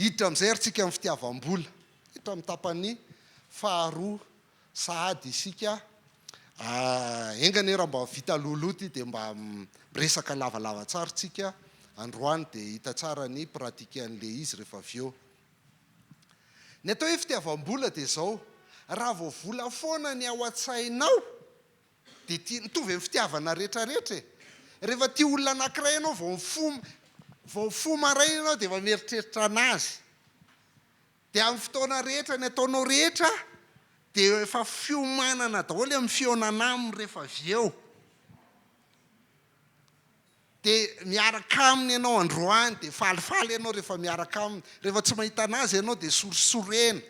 Hiditra amin'izay ary tsika amin'ny fitiavam-bola. Hiditra amin'ny tapany faharoa sahady isika. Enga anie raha mba vita alohaloha ity dia mba miresaka lavalava tsara tsika androany dia hita tsara ny pratique an'ilay izy rehefa avy eo. Ny atao hoe fitiavam-bola dia izao, raha vao vola foana ny ao an-tsainao dia tia, mitovy amin'ny fitiavana rehetrarehetra e. Rehefa tia olona anankiray ianao vao mifoha, vao mifoha maraina ianao dia efa mieritreritra an'azy. Dia amin'ny fotoana rehetra, ny ataonao rehetra dia efa fiomanana daholo amin'ny fihaonana aminy rehefa avy eo. Dia miaraka aminy ianao androany, dia falifaly ianao rehefa miaraka aminy. Rehefa tsy mahita an'azy ianao dia sorisorena.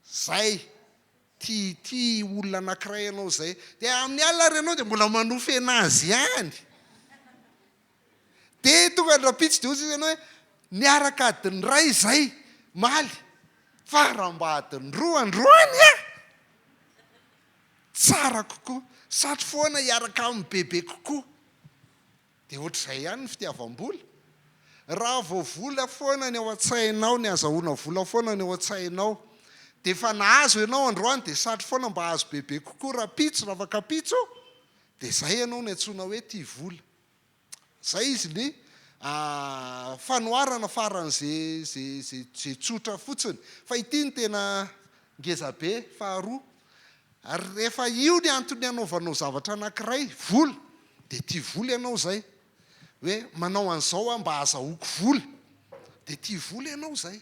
Zay. Tia tia olona anankiray ianao zay. Dia amin'ny alina ary ianao dia mbola manofy an'azy ihany. Dia tonga ny rahampitso dia hoy izy ianao hoe niaraka adiny iray izay maly fa raha mba adiny roa androany ah! Tsara kokoa. Satry foana hiaraka aminy bebe kokoa. Dia ohatr'izay ihany ny fitiavam-bola. Raha vao vola foana ny ao an-tsainao, ny azahoana vola foana ny ao an-tsainao, dia efa nahazo ianao androany dia satry foana mba hahazo bebe kokoa rahampitso, rafakampitso, dia izay ianao no antsoina hoe tia vola. Izay izy ny fanoharana faran'izay izay tsotra fotsiny. Fa ity no tena ngeza be faharoa. Ary rehefa io ny antony anaovanao zavatra anankiray, vola, dia tia vola ianao izay. Hoe manao an'izao aho mba hahazahoako vola, dia tia vola ianao izay.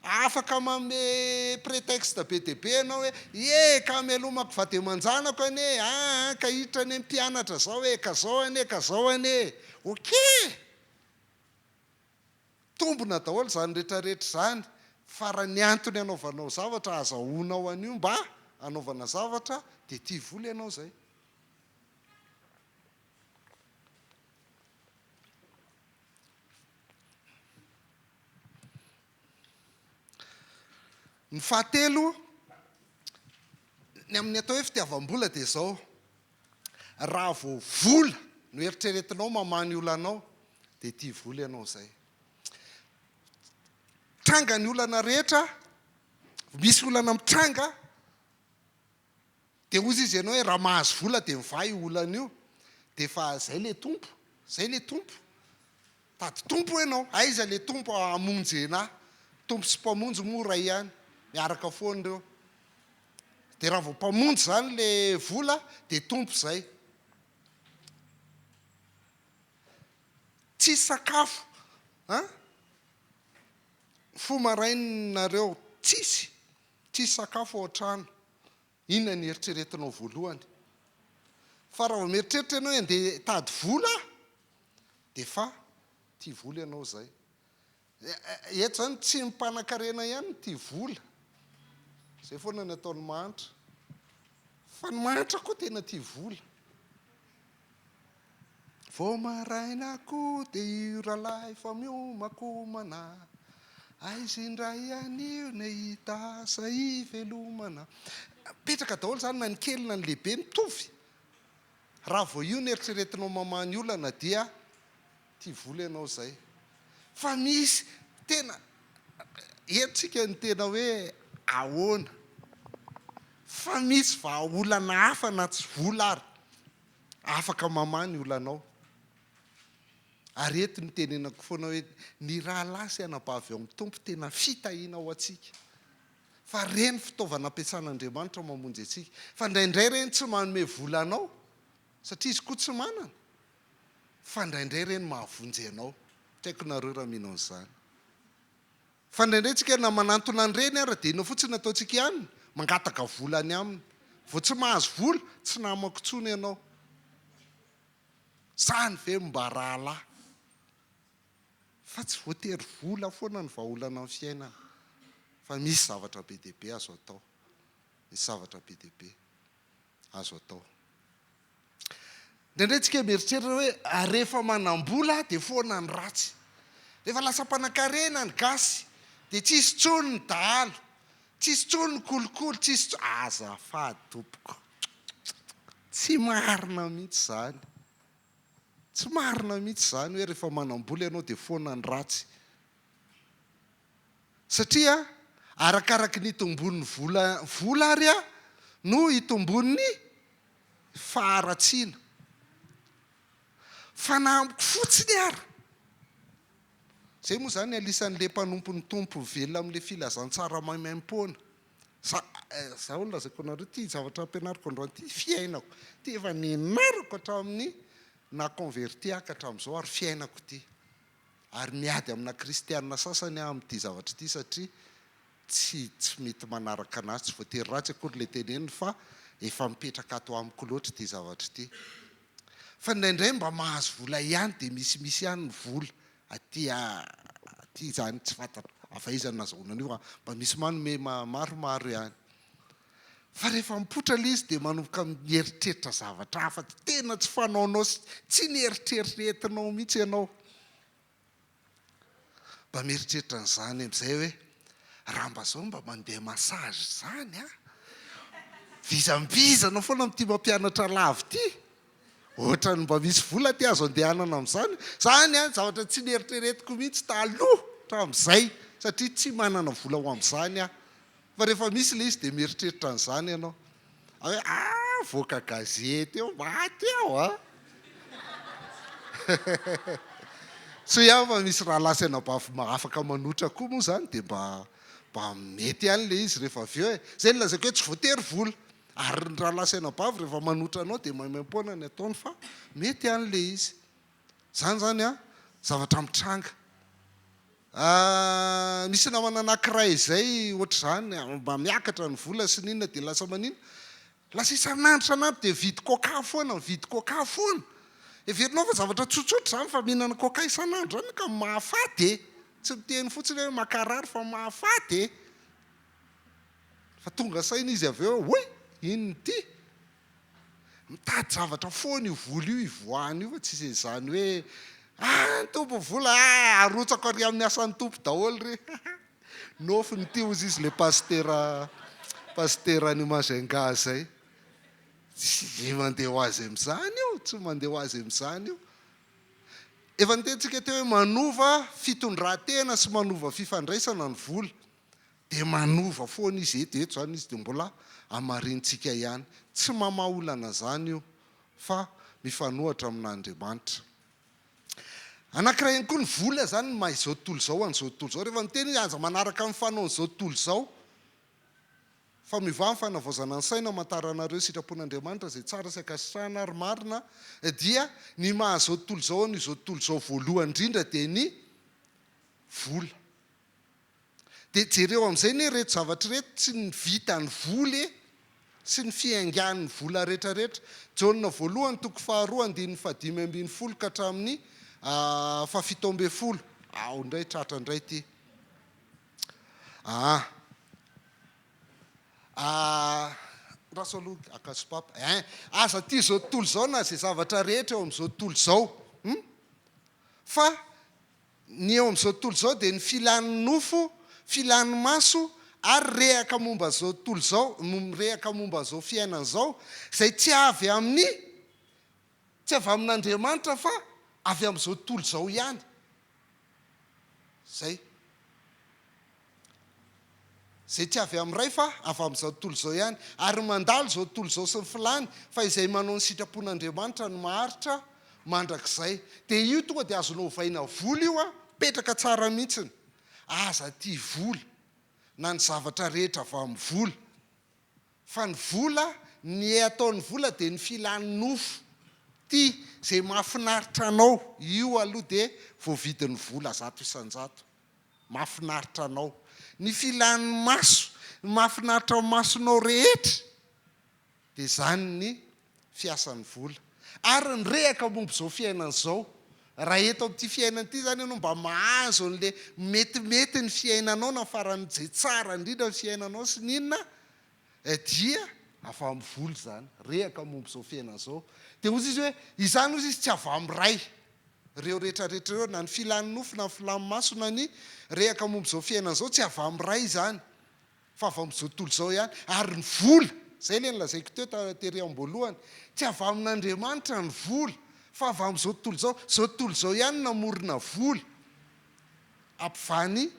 Afaka manome prétexte be dia be ianao hoe, ie, ka hamelomako vady aman-janako anie, aa, ka hiditra any amin'ny mpianatra izao e, ka izao anie, ka izao anie e. Ok! Tombona daholo izany rehetrarehetra izany, fa raha ny antony anaovanao zavatra, ahazahoanao an'io mba hanaovana zavatra, dia tia vola ianao izay. Ny fahatelo, ny amin'ny atao hoe fitiavam-bola dia izao, raha vao vola no eritreretinao mamaha ny olanao dia tia vola ianao izay. Tranga ny olana rehetra, misy olana mitranga Dia hozy izy ianao hoe raha mahazo vola dia mivaha io olana io. Dia efa zay le Tompo, zay le Tompo. Tady Tompo ianao, aiza le Tompo hamonjy anah. Tompo sy Mpamonjy moa iray ihany, miaraka foana ireo. Dia raha vao Mpamonjy izany le vola dia Tompo izay. Tsisy sakafo an! Mifoha maraina nareo, tsisy. Tsisy sakafo ao an-trano. Inona ny eritreretinao voalohany? Fa raha vao mieritreritra ianao hoe andeha hitady vola aho, dia efa tia vola ianao izay. Eto izany tsy ny mpanankarena ihany no tia vola. Izay foana ny ataon'ny mahantra. Fa ny mahantra koa tena tia vola. Vao maraina koa dia io rahalahy fa miomakomana Aiza indray anio ny hahita asa hivelomana Mipetraka daholo izany na ny kely na ny lehibe mitovy Raha vao io ny eritreretinao mamaha ny olana dia tia vola ianao izay Fa misy tena eto tsika ny tena hoe ahoana Fa misy vahaolana hafa na tsy vola ary Afaka mamaha ny olanao. Ary eto no itenenako foana hoe ny rahalahy sy anabavy ao amin'ny Tompo tena fitahiana ho antsika. Fa ireny fitaovana ampiasan'Andriamanitra mamonjy antsika. Fa indraindray ireny tsy manome vola anao satria izy koa tsy manana. Fa indraindray ireny mahavonjy anao. Tsy haiko nareo raha mino an'izany. Fa indraindray tsika na manantona an'ireny ara dia inona fotsiny no ataontsika ihany? Mangataka vola any aminy. Vao tsy mahazo vola, tsy namako intsony ianao. Zany ve no mba rahalahy? Fa tsy voatery vola foana ny vahaolana amin'ny fiainana. Fa misy zavatra be dia be azo atao. Misy zavatra be dia be azo atao. Indraindray tsika mieritreritra hoe rehefa manam-bola dia foana ny ratsy. Rehefa lasa mpanankarena ny gasy dia tsisy intsony ny dahalo, tsisy intsony ny kolikoly, tsisy intsony, azafady tompoko, tsy marina mihitsy izany. Tsy marina mihitsy izany hoe rehefa manam-bola ianao dia foana ny ratsy. Satria arakaraky ny itombon'ny vola vola ary no itombon'ny faharatsiana. Fa na amiko fotsiny ara. Zay moa zany alisan'le mpanompon'ny Tompo velona amin'le filazantsara maimaimpoana. Za, za hono lazaiko anareo ty zavatra ampianariko androany ty fiainako, ty efa nianarako hatramin'ny naha converti ahy ka hatramin'izao ary fiainako ty. Ary miady amina kristiana sasany aho amin'ity zavatra ity satria tsy tsy mety manaraka anazy, tsy voatery ratsy akory ilay teneniny fa efa mipetraka ato amiko loatra ity zavatra ity. Fa indraindray mba mahazo vola ihany dia misimisy ihany ny vola aty aty izany tsy fantatro avy aiza no nazahoana an'io fa mba misy manome maromaro ihany. Fa rehefa mipoitra ilay izy dia manomboka mieritreritra zavatra hafa tena tsy fanaonao sy tsy nieritreretinao mihitsy ianao. Mba mieritreritra an'izany amin'izay hoe raha mba zao mba mandeha massage izany an! Vizambizana foana amin'ity mampianatra lava ity. Ohatran'ny mba misy vola aty azo andehanana amin'izany. Izany an, zavatra tsy nieritreretiko mihitsy taloha hatramin'izay satria tsy manana vola ho amin'izany aho. Fa rehefa misy ilay izy dia mieritreritra an'izany ianao. Hoe ah, voaka gazety eo, maty aho an! Soa ihany fa misy rahalahy sy anabavy afaka manotra koa moa izany dia mba mba mety ihany ilay izy rehefa avy eo e. Izay no lazaiko hoe tsy voatery vola. Ary ny rahalahy sy anabavy rehefa manotra anao dia maimaimpoana ny ataony fa mety ihany ilay izy. Izany izany an, zavatra mitranga. Misy namana anankiray izay ohatr'izany, mba miakatra ny vola sy ny inona dia lasa manina? Lasa isan'andro isan'andro dia mividy coca foana, mividy coca foana. Heverinao fa zavatra tsotsotra izany fa mihinana coca isan'andro izany ka mahafaty e! Tsy miteny fotsiny hoe mankarary fa mahafaty e! Fa tonga saina izy avy eo hoe, oy! Inona ity? Mitady zavatra foana io vola io hivoahana io fa tsisy an'izany hoe ah ny Tompo vola ah arotsako ary amin'ny asan'ny Tompo daholo re nofiny ity hozy izy le pasitera pasitera any Majunga zay tsy mandeha ho azy amin'izany io tsy mandeha ho azy amin'izany io efa nitentsika teo hoe manova fitondran-tena sy manova fifandraisana ny vola Dia manova foana izy eto, eto izany izy dia mbola hamarintsika ihany. Tsy mamaha olana izany io fa mifanohatra amin'Andriamanitra. Anankiray ihany koa ny vola izany ny maha izao tontolo izao an'izao tontolo izao. Rehefa miteny hoe aza manaraka ny fanaon'izao tontolo izao fa miovà ny fanavaozana ny saina hamantaranareo ny sitrapon'Andriamanitra izay tsara sy ankasitrahana ary marina dia ny maha izao tontolo izao an'izao tontolo izao voalohany indrindra dia ny vola. Dia jereo amin'izay anie ireto zavatra ireto, tsy ny vitan'ny vola e, sy ny fiaingan'ny vola rehetrarehetra. Jaona voalohany toko faharoa andininy fahadimy ambin'ny folo ka hatramin'ny fahafito ambin'ny folo. Ao indray tratra indray ity. Aa. Aa. Raso aloha akasopapa. Ein. Aza tia izao tontolo izao na izay zavatra rehetra eo amin'izao tontolo izao. Hum? Fa Ny eo amin'izao tontolo izao dia ny filan'ny nofo, filan'ny maso ary rehaka momba izao tontolo izao, no mirehaka momba izao fiainana izao, izay tsy avy amin'ny, tsy avy amin'Andriamanitra fa avy amin'izao tontolo izao ihany. Izay. Izay tsy avy amin'ny Ray fa avy amin'izao tontolo izao ihany, ary mandalo izao tontolo izao sy ny filany, fa izay manao ny sitrapon'Andriamanitra no maharitra mandrakizay. Dia io tonga dia azonao ovaina vola io an, mipetraka tsara mihitsiny. Aza tia vola, na ny zavatra rehetra avy amin'ny vola. Fa ny vola, ny ataon'ny vola dia ny filan'ny nofo, tia izay mahafinaritra anao, io aloha dia voavidin'ny vola 100%. Mahafinaritra anao. Ny filan'ny maso, ny mahafinaritra ny masonao rehetra dia izany ny fiasan'ny vola. Ary ny rehaka momba izao fiainana izao, raha eto amin'ity fiainana ity izany ianao mba mahazo an'ilay metimety ny fiainanao na faran'izay tsara indrindra ny fiainanao sy ny inona dia avy amin'ny vola izany. Rehaka momba izao fiainana izao. Dia hozy izy hoe, izany hozy izy tsy avy amin'ny Ray. Ireo rehetra rehetra ireo, na ny filan'ny nofo, na ny filan'ny maso, na ny rehaka momba izao fiainana izao, tsy avy amin'ny Ray izany, fa avy amin'izao tontolo izao ihany. Ary ny vola, izay ilay nolazaiko teo tery am-boalohany, tsy avy amin'Andriamanitra ny vola, fa avy amin'izao tontolo izao. Izao tontolo izao ihany no namorona vola, ampivany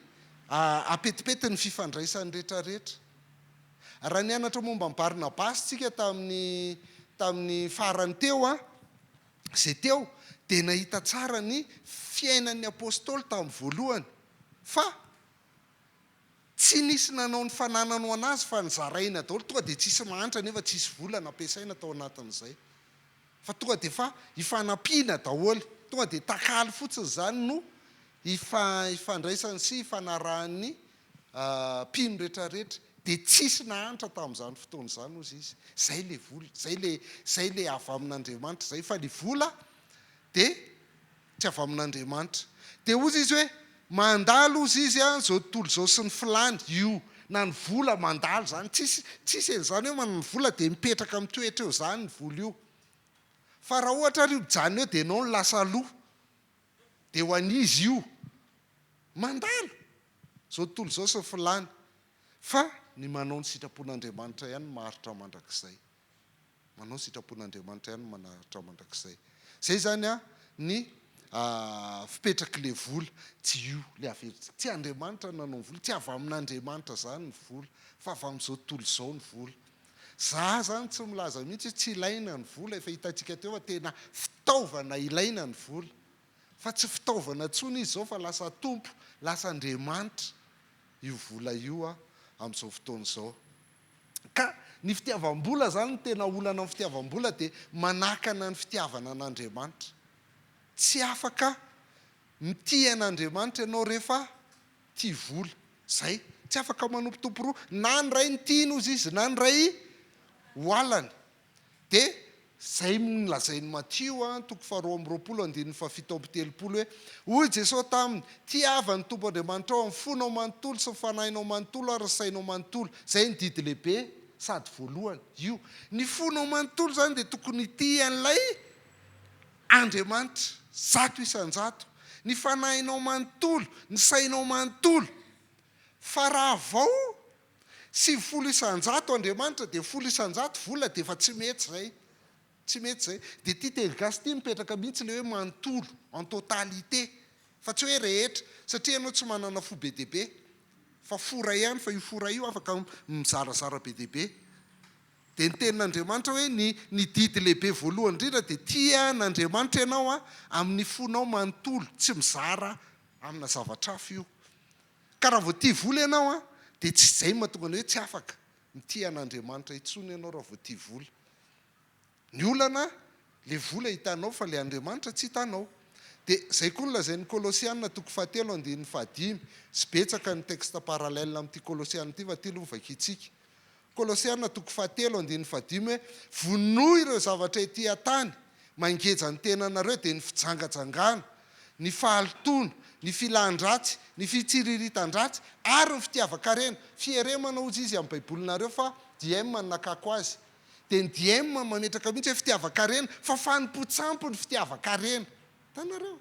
Apetipety ny fifandraisan'ny rehetrarehetra. Raha nianatra momba an'i Barnabasy tsika tamin'ny tamin'ny farany teo an, izay teo, dia nahita tsara ny fiainan'ny apostoly tamin'ny voalohany fa tsy nisy nanao ny fananany ho an'azy fa nozaraina daholo, tonga dia tsisy mahantra nefa tsisy vola nampiasaina tao anatin'izay. Fa tonga dia efa ifanampiana daholo, tonga dia takalo fotsiny izany no ifandraisany sy ifanarahan'ny mpino rehetra rehetra, dia tsisy nahantra tamin'izany fotoana izany hozy izy, izay ilay vola, izay ilay, izay ilay avy amin'Andriamanitra izay, fa ny vola dia tsy avy amin'Andriamanitra. Dia hozy izy hoe, mandalo hozy izy an, izao tontolo izao sy ny filany, io, na ny vola mandalo izany, tsisy, tsisy an'izany hoe manana vola dia mipetraka mitoetra eo izany ny vola io. Fa raha ohatra ary io mijanona eo dia ianao no lasa aloha. Dia ho an'iza io? Mandalo izao tontolo izao sy ny filany, fa ny manao ny sitrapon'Andriamanitra ihany no maharitra mandrakizay. Manao ny sitrapon'Andriamanitra ihany no manaritra mandrakizay. Izay izany ny fipetrak'ilay vola. Tsy io ilay averintsika. Tsy Andriamanitra no nanao ny vola, tsy avy amin'Andriamanitra izany ny vola, fa avy amin'izao tontolo izao ny vola. Za zany tsy milaza mihitsy hoe tsy ilaina ny vola, efa hitantsika teo fa tena fitaovana ilaina ny vola. Fa tsy fitaovana intsony izy izao fa lasa tompo, lasa andriamanitra io vola io amin'izao fotoana izao. Ka ny fitiavam-bola zany no tena olana amin'ny fitiavam-bola dia manakana ny fitiavana an'Andriamanitra. Tsy afaka mitia an'Andriamanitra ianao rehefa tia vola. Zay. Tsy afaka manompo tompo roa. Na ny ray ny tiany hozy izy, na ny ray ho halany. Dia zay no nolazain'i Matio an, toko faharoa amby roapolo andininy fahafito amby telopolo hoe, Hoy Jesoa taminy, Tiava ny Tompo Andriamanitrao amin'ny fonao manontolo sy ny fanahinao manontolo ary ny sainao manontolo. Zay ny didy lehibe sady voalohany. Io. Ny fonao manontolo izany dia tokony hitia an'ilay Andriamanitra, 100%, ny fanahinao manontolo, ny sainao manontolo. Fa raha vao 90% Andriamanitra dia 10% vola dia efa tsy mety izay. Tsy mety izay. Dia ity teny gasy ity mipetraka mihitsy ilay hoe manontolo, en totalité, fa tsy hoe rehetra, satria ianao tsy manana fo be dia be, fa fo iray ihany, fa io fo iray io afaka mizarazara be dia be. Dia ny tenin'Andriamanitra hoe ny ny didy lehibe voalohany indrindra dia tia an'Andriamanitra ianao amin'ny fonao manontolo, tsy mizara amina zavatra hafa io. Ka raha vao tia vola ianao dia tsy izay no mahatonga ny hoe tsy afaka mitia an'Andriamanitra intsony ianao raha vao tia vola. Ny olana, le vola hitanao fa le Andriamanitra tsy hitanao. Dia izay koa no lazain'ny Kolosiana toko fahatelo andininy fahadimy, sy betsaka ny texte parallèle amin'ity Kolosiana ity fa ity aloha no vakintsika. Kolosiana toko fahatelo andininy fahadimy hoe, Vonoy ireo zavatra ety an-tany mangeja ny tenanareo, dia ny fijangajangana, ny fahalotoana, ny filan-dratsy, ny fitsiriritan-dratsy, ary ny fitiavan-karena. Fieremana hozy izy amin'ny Baibolinareo fa diem no nakako azy. Dia ny diem mametraka mihitsy hoe fitiavan-karena, fa fanompoan-tsampy ny fitiavan-karena. Hitanareo?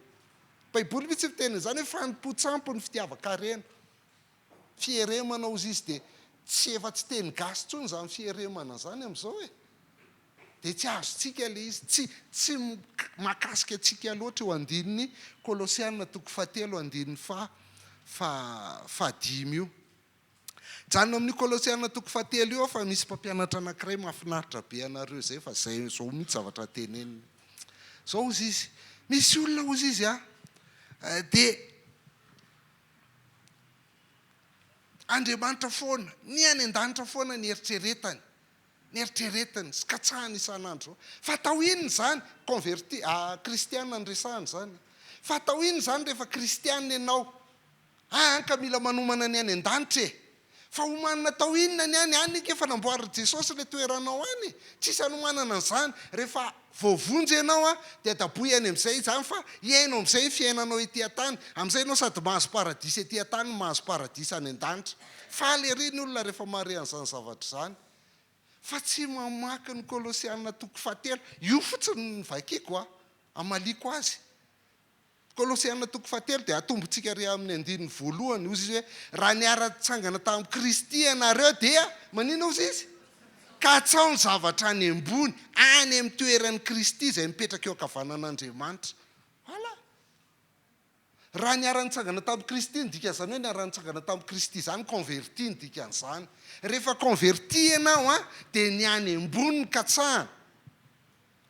Baiboly mihitsy miteny an'izany hoe fanompoan-tsampy ny fitiavan-karena. Fieremana hozy izy dia tsy efa tsy teny gasy intsony izany fieremana izany amin'izao e! Dia tsy azontsika ilay izy, tsy tsy mahakasika antsika loatra io andininy Kolosiana toko fahatelo andininy faha fahadimy io. Mijanona amin'io Kolosiana toko fahatelo io aho fa misy mpampianatra anankiray mahafinaritra be anareo izay fa izay izao mihitsy zavatra teneniny. Izao hozy izy, misy olona hozy izy an, dia Andriamanitra foana, ny any an-danitra foana ny eritreretany, ny eritreretiny sy katsahiny isan'andro. Fa atao inona izany? Converti, kristiana no resahana izany. Fa atao inona izany rehefa kristiana ianao? Aa ka mila manomana ny any an-danitra e! Fa omanina atao inona ny any? Any ange efa namboarin'i Jesosy ilay toeranao any e! Tsisy anomanana an'izany. Rehefa voavonjy ianao an, dia daboy any amin'izay izany fa hiaino amin'izay ny fiainanao ety an-tany. Amin'izay ianao sady mahazo paradisa ety an-tany no mahazo paradisa any an-danitra. Faly ery ny olona rehefa mahare an'izany zavatra izany. Fa tsy mamaky ny Kolosiana toko fahatelo. Io fotsiny no vakiko an, hamaliako azy. Kolosiana toko fahatelo dia atombontsika re amin'ny andininy voalohany, hozy izy hoe, raha niara-nitsangana tamin'i Kristy ianareo dia, maninona hozy izy? Katsao ny zavatra any ambony, any amin'ny toeran'i Kristy izay mipetraka eo ankavanan'Andriamanitra. Voilà. Raha niara-nitsangana tamin'i Kristy ny dikan'izany hoe niara-nitsangana tamin'i Kristy izany, converti ny dikan'izany. Rehefa converti ianao an, dia ny any ambony no katsahana,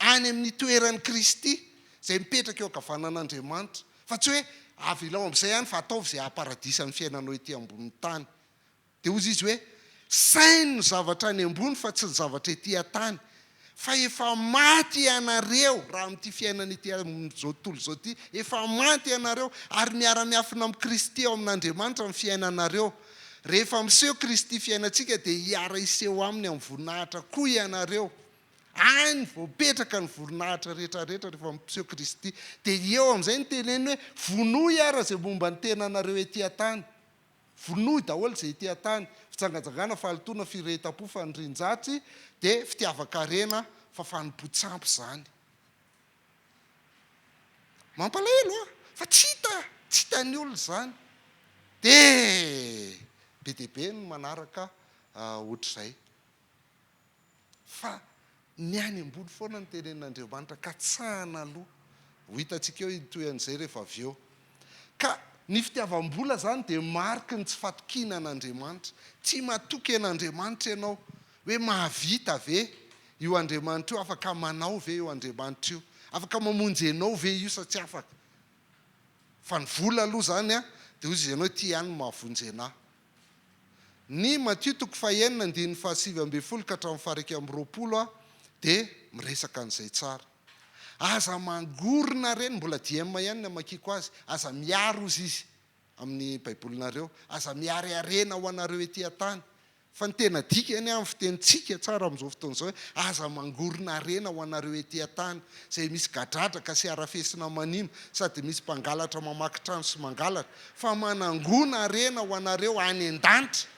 any amin'ny toeran'i Kristy, izay mipetraka eo ankavanan'Andriamanitra. Fa tsy hoe avelao amin'izay any fa ataovy izay hahaparadisa ny fiainanao ety ambonin'ny tany. Dia hozy izy hoe, Saino ny zavatra any ambony fa tsy ny zavatra ety an-tany, fa efa maty ianareo, raha amin'ity fiainana ety amin'izao tontolo izao ity, efa maty ianareo, ary miara-miafina amin'i Kristy ao amin'Andriamanitra ny fiainanareo. Rehefa miseho Kristy fiainantsika dia hiara-hiseho Aminy amin'ny voninahitra koa ianareo. Any vao mipetraka ny voninahitra rehetra rehetra rehefa miseho Kristy. Dia eo amin'izay no teneniny hoe, vonoy ara izay momba ny tenanareo ety an-tany. Vonoy daholo izay ety an-tany, fijangajangana, fahalotoana, firehetam-po, fanirian-dratsy, dia fitiavan-karena, fa fanompoan-tsampy izany. Mampalahelo an! Fa tsy hita, tsy hitan'ny olona izany. Dia be dia be ny manaraka ohatr'izay. Fa ny any ambony foana no tenenin'Andriamanitra, katsahana aloha. Ho hitantsika eo ny tohin'izay rehefa avy eo. Ka ny fitiavam-bola izany dia mariky ny tsy fatokiana an'Andriamanitra. Tsy matoky an'Andriamanitra ianao hoe mahavita ve io Andriamanitra io, afaka manao ve io Andriamanitra io, afaka mamonjy anao ve io sa tsy afaka. Fa ny vola aloha izany dia hoy izy ianao ity ihany no mahavonjy anà. Ny Matio toko fahenina andininy fahasivy ambin'ny folo ka hatramin'ny faha-21 dia miresaka an'izay tsara. Aza mangorona ireny, mbola DM ihany ny amakiako azy, aza miary hozy izy amin'ny baibolinareo, aza miary harena ho anareo ety an-tany. Fa ny tena dikany amin'ny fitenintsika tsara amin'izao fotoana izao hoe aza mangorona harena ho anareo ety an-tany, izay misy gadradraka sy harafesina manimba, sady misy mpangalatra mamaky trano sy mangalatra, fa manangona harena ho anareo any an-danitra,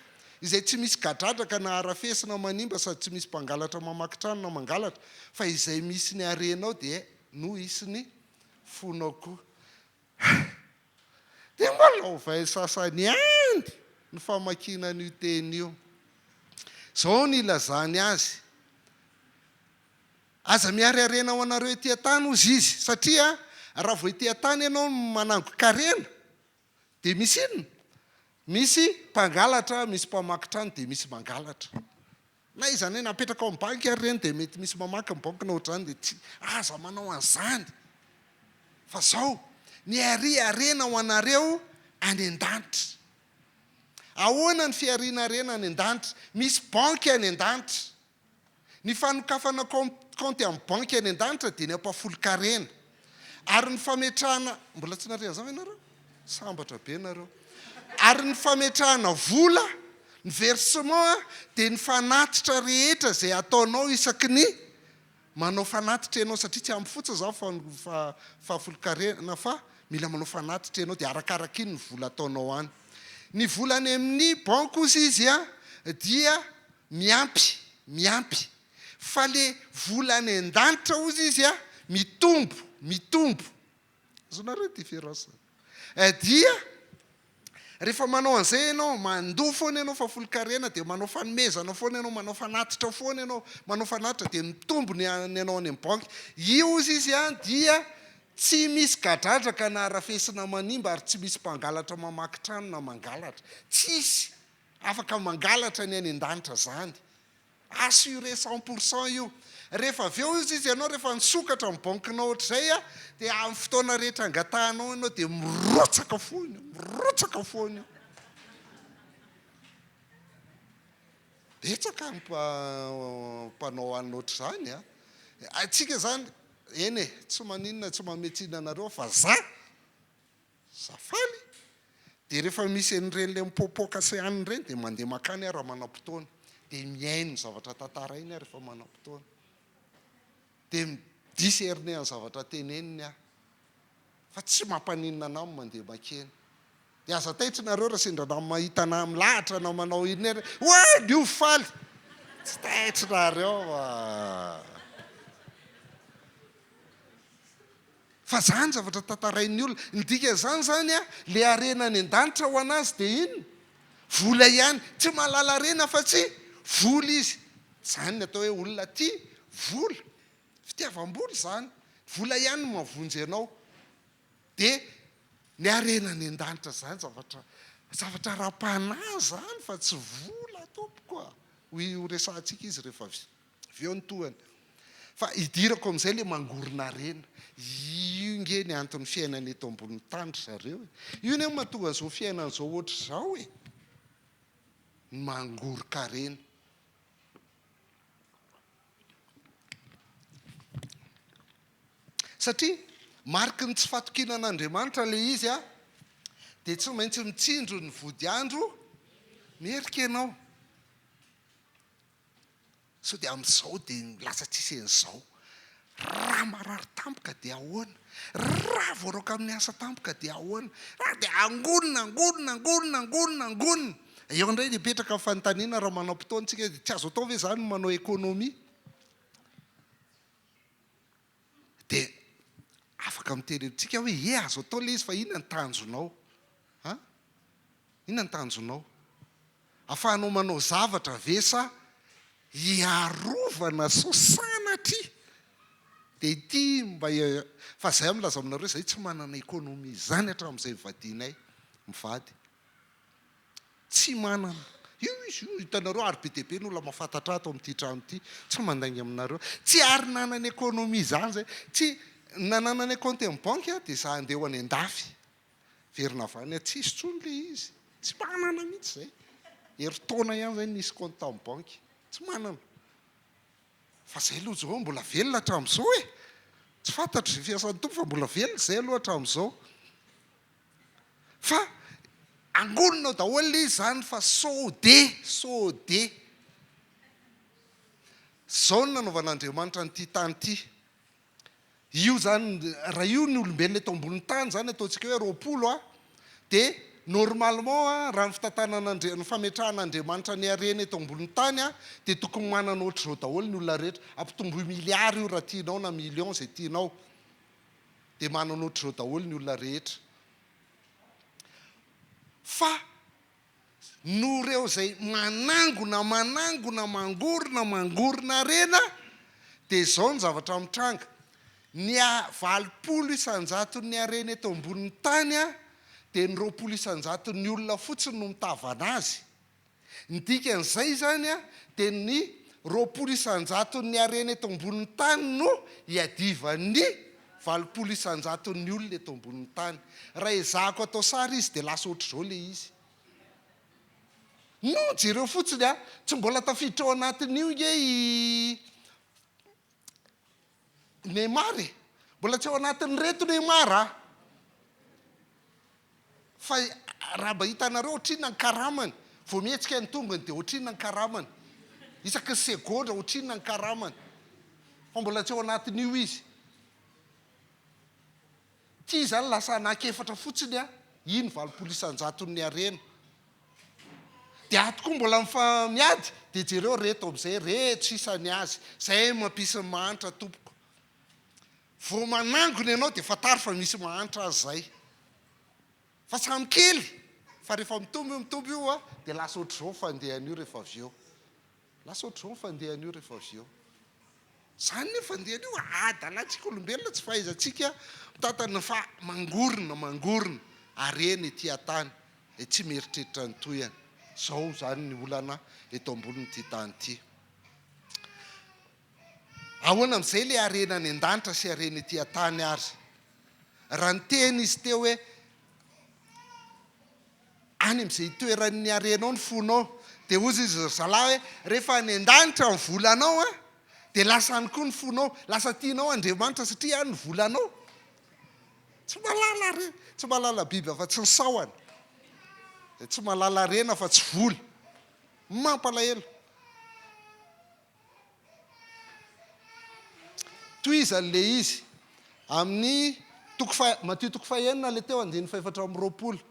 izay tsy misy gadradraka na harafesina manimba sady tsy misy mpangalatra mamaky trano na mangalatra, fa izay misy ny harenao dia no hisy ny fonao koa. Dia mba laovain'ny sasany ihany ny famakiana an'io teny io. Izao no ilazany azy, Aza mihary harena ho anareo ety an-tany, hozy izy, satria raha vao ety an-tany ianao no manangon-karena, dia misy inona? Misy mpangalatra, misy mpamaky trano, dia misy mangalatra. Na izany hoe napetraka ao amin'ny banky ary ireny dia mety misy mamaky ny banky na ohatr'izany dia tsy, aza manao an'izany fa zao, miharia harena ho anareo any an-danitra. Ahoana ny fihariana harena any an-danitra? Misy banky any an-danitra. Ny fanokafana kaonty amin'ny banky any an-danitra dia ny ampahafolon-karena. Ary ny fametrahana, mbola tsy nahare an'izany ve nareo? Sambatra be nareo. Ary ny fametrahana vola, ny versement dia ny fanatitra rehetra izay ataonao isaky ny manao fanatitra ianao satria tsy ampy fotsiny izany fa fahafolonkarena fa mila manao fanatitra ianao dia arakaraka iny ny vola ataonao any. Ny vola any amin'ny banky kosa izy dia miampy, miampy. Fa le vola any an-danitra hozy izy a, mitombo, mitombo. Azonareo différence? Dia rehefa manao an'izay ianao, mandoa foana ianao fahafolonkarena, dia manao fanomezana foana ianao, manao fanatitra foana ianao, manao fanatitra dia mitombo ny ny anao any amin'ny banky. Io hozy izy a dia tsy misy gadradraka na arafesina manimba ary tsy misy mpangalatra mamaky trano na mangalatra. Tsisy afaka mangalatra ny any an-danitra zany. Assuré 100% io. Rehefa avy eo izy izy ianao rehefa nisokatra ny banquenao ohatr'izay a, dia amin'ny fotoana rehetra angatahanao ianao dia mirotsaka foana io, mirotsaka foana io. Betsaka ny mpanao anona ohatr'izany a. Antsika izany, eny e, tsy maninona tsy manome tsiny anareo fa za, Za faly! Dia rehefa misy an'ireny le mipoapoaka sy anona ireny dia mandeha mankany aho raha manam-potoana. Dia mihaino ny zavatra tantarainy aho rehefa manam-potoana. Dia mi-discerner ny zavatra teneniny aho. Fa tsy mampaninona anah ny mandeha mankeny. Dia aza taitra nareo raha sendra na mahita anah milahatra na manao inona ery hoe ny ovy faly! Tsy taitra nareo fa. Fa zany zavatra tantarain'ny olona. Ny dikan'izany zany a, le harena any an-danitra ho an'azy dia inona? Vola ihany. Tsy mahalala harena afa-tsy vola izy. Zany ny atao hoe olona tia vola. Fitiavam-bola izany. Vola ihany no mahavonjy anao. Dia. Ny harena any an-danitra izany zavatra zavatra ara-panahy izany fa tsy vola tompoko a! Ho horesahantsika izy rehefa avy eo ny tohiny. Fa hidirako amin'izay ilay mangorona harena. Io nge ny anton'ny fiainana eto ambonin'ny tany ry zareo e! Io anie no mahatonga an'izao fiainana izao ohatr'izao e! Ny mangoron-karena. Satria mariky ny tsy fatokiana an'Andriamanitra ilay izy a, dia tsy maintsy mitsinjo ny vodiandro merika ianao. Sao dia amin'izao dia lasa tsisy an'izao. Raha marary tampoka dia ahoana? Raha voaroaka amin'ny asa tampoka dia ahoana? Raha dia angonina, angonina, angonina, angonina, angonina. Eo indray dia mipetraka ny fanontaniana raha manam-potoana isika, tsy azo atao ve izany ny manao économie? Dia afaka miteny amintsika hoe ie azo atao ilay izy fa inona ny tanjonao? An? Inona ny tanjonao? Afahanao manao zavatra ve sa hiarovana sao sanatria? Dia ity mba fa izay aho milaza aminareo izay tsy manana économie izany hatramin'izay nivadianay mivady. Tsy manana. Io izy io, hitanareo ary be dia be ny olona mahafantatra ato amin'ity trano ity. Tsy mandainga aminareo. Tsy ary nanana économie izany izay. Tsy nanananay compte amin'ny banky aho dia za handeha ho any an-dafy. Verina avy any tsisy intsony ilay izy. Tsy manana mihitsy izay. Herintaona ihany izay nisy compte tamin'ny banky. Tsy manana. Fa izay aloha izao mbola velona hatramin'izao e. Tsy fantatro izay fiasan'ny Tompo fa mbola velona izay aloha hatramin'izao. Fa angonina ao daholo ilay izy izany fa sao de, sao de. Izao no nanaovan'Andriamanitra an'ity tany ity. Io izany, raha io ny olombelona eto ambonin'ny tany izany ataontsika hoe 20 a, dia normalement a, raha ny fitantanan'Andri-, ny fametrahan'Andriamanitra ny harena eto ambonin'ny tany a, dia tokony manana ohatr'izao daholo ny olona rehetra. Ampitomboy milliard io raha tianao na million izay tianao. Dia manana ohatr'izao daholo ny olona rehetra. Fa noho ireo izay manangona, manangona, mangorona, mangorona harena, dia izao ny zavatra mitranga, ny 80 isan-jaton'ny harena eto ambonin'ny tany dia ny 20 isan-jaton'ny olona fotsiny no mitavana azy. Ny dikan'izay izany dia ny 20 isan-jaton'ny harena eto ambonin'ny tany no iadivan'ny 80 isan-jaton'ny olona eto ambonin'ny tany. Raha ezahako atao sary izy dia lasa ohatr'izao ilay izy. Non, jereo fotsiny a! Tsy mbola tafiditra ao anatin'io nge i Neymar e! Mbola tsy ao anatin'ireto Neymar a! Fa raha mba hitanareo ohatrinona ny karamany, vao mihetsika ny tongony dia ohatrinona ny karamany, isaky ny segondra ohatrinona ny karamany, fa mbola tsy ao anatin'io izy. Ity izany lasa anankiefatra fotsiny a, iny 80 isan-jaton'ny harena. Dia ato koa mbola mifa miady, dia jereo reto amin'izay, reto sisa ny azy, izay mampisy ny mahantra tompoko. Vao manangona ianao dia fantaro fa misy mahantra aza izay. Fa samy kely, fa rehefa mitombo io mitombo io a, dia lasa ohatr'izao ny fandehan'io rehefa avy eo. Lasa ohatr'izao ny fandehan'io rehefa avy eo. Izany ny fandehan'io, adalantsika olombelona tsy fahaizantsika mitantana fa mangorona, mangorona harena ety an-tany, dia tsy mieritreritra ny tohiny. Izao izany ny olana eto ambonin'ity tany ity. Ahoana amin'izay ilay harena any an-danitra sy harena ety an-tany ary? Raha niteny izy teo hoe, Any amin'izay itoeran'ny harenao ny fonao, dia hozy izy ry zalahy hoe, rehefa any an-danitra ny volanao an, dia lasa any koa ny fonao, lasa tianao Andriamanitra satria any ny volanao. Tsy mahalala re, tsy mahalala biby afa-tsy ny sahona, dia tsy mahalala harena afa-tsy vola. Mampalahelo. Tohizany ilay izy amin'ny toko faha, Matio toko fahenina ilay teo andininy fahefatra amby 20,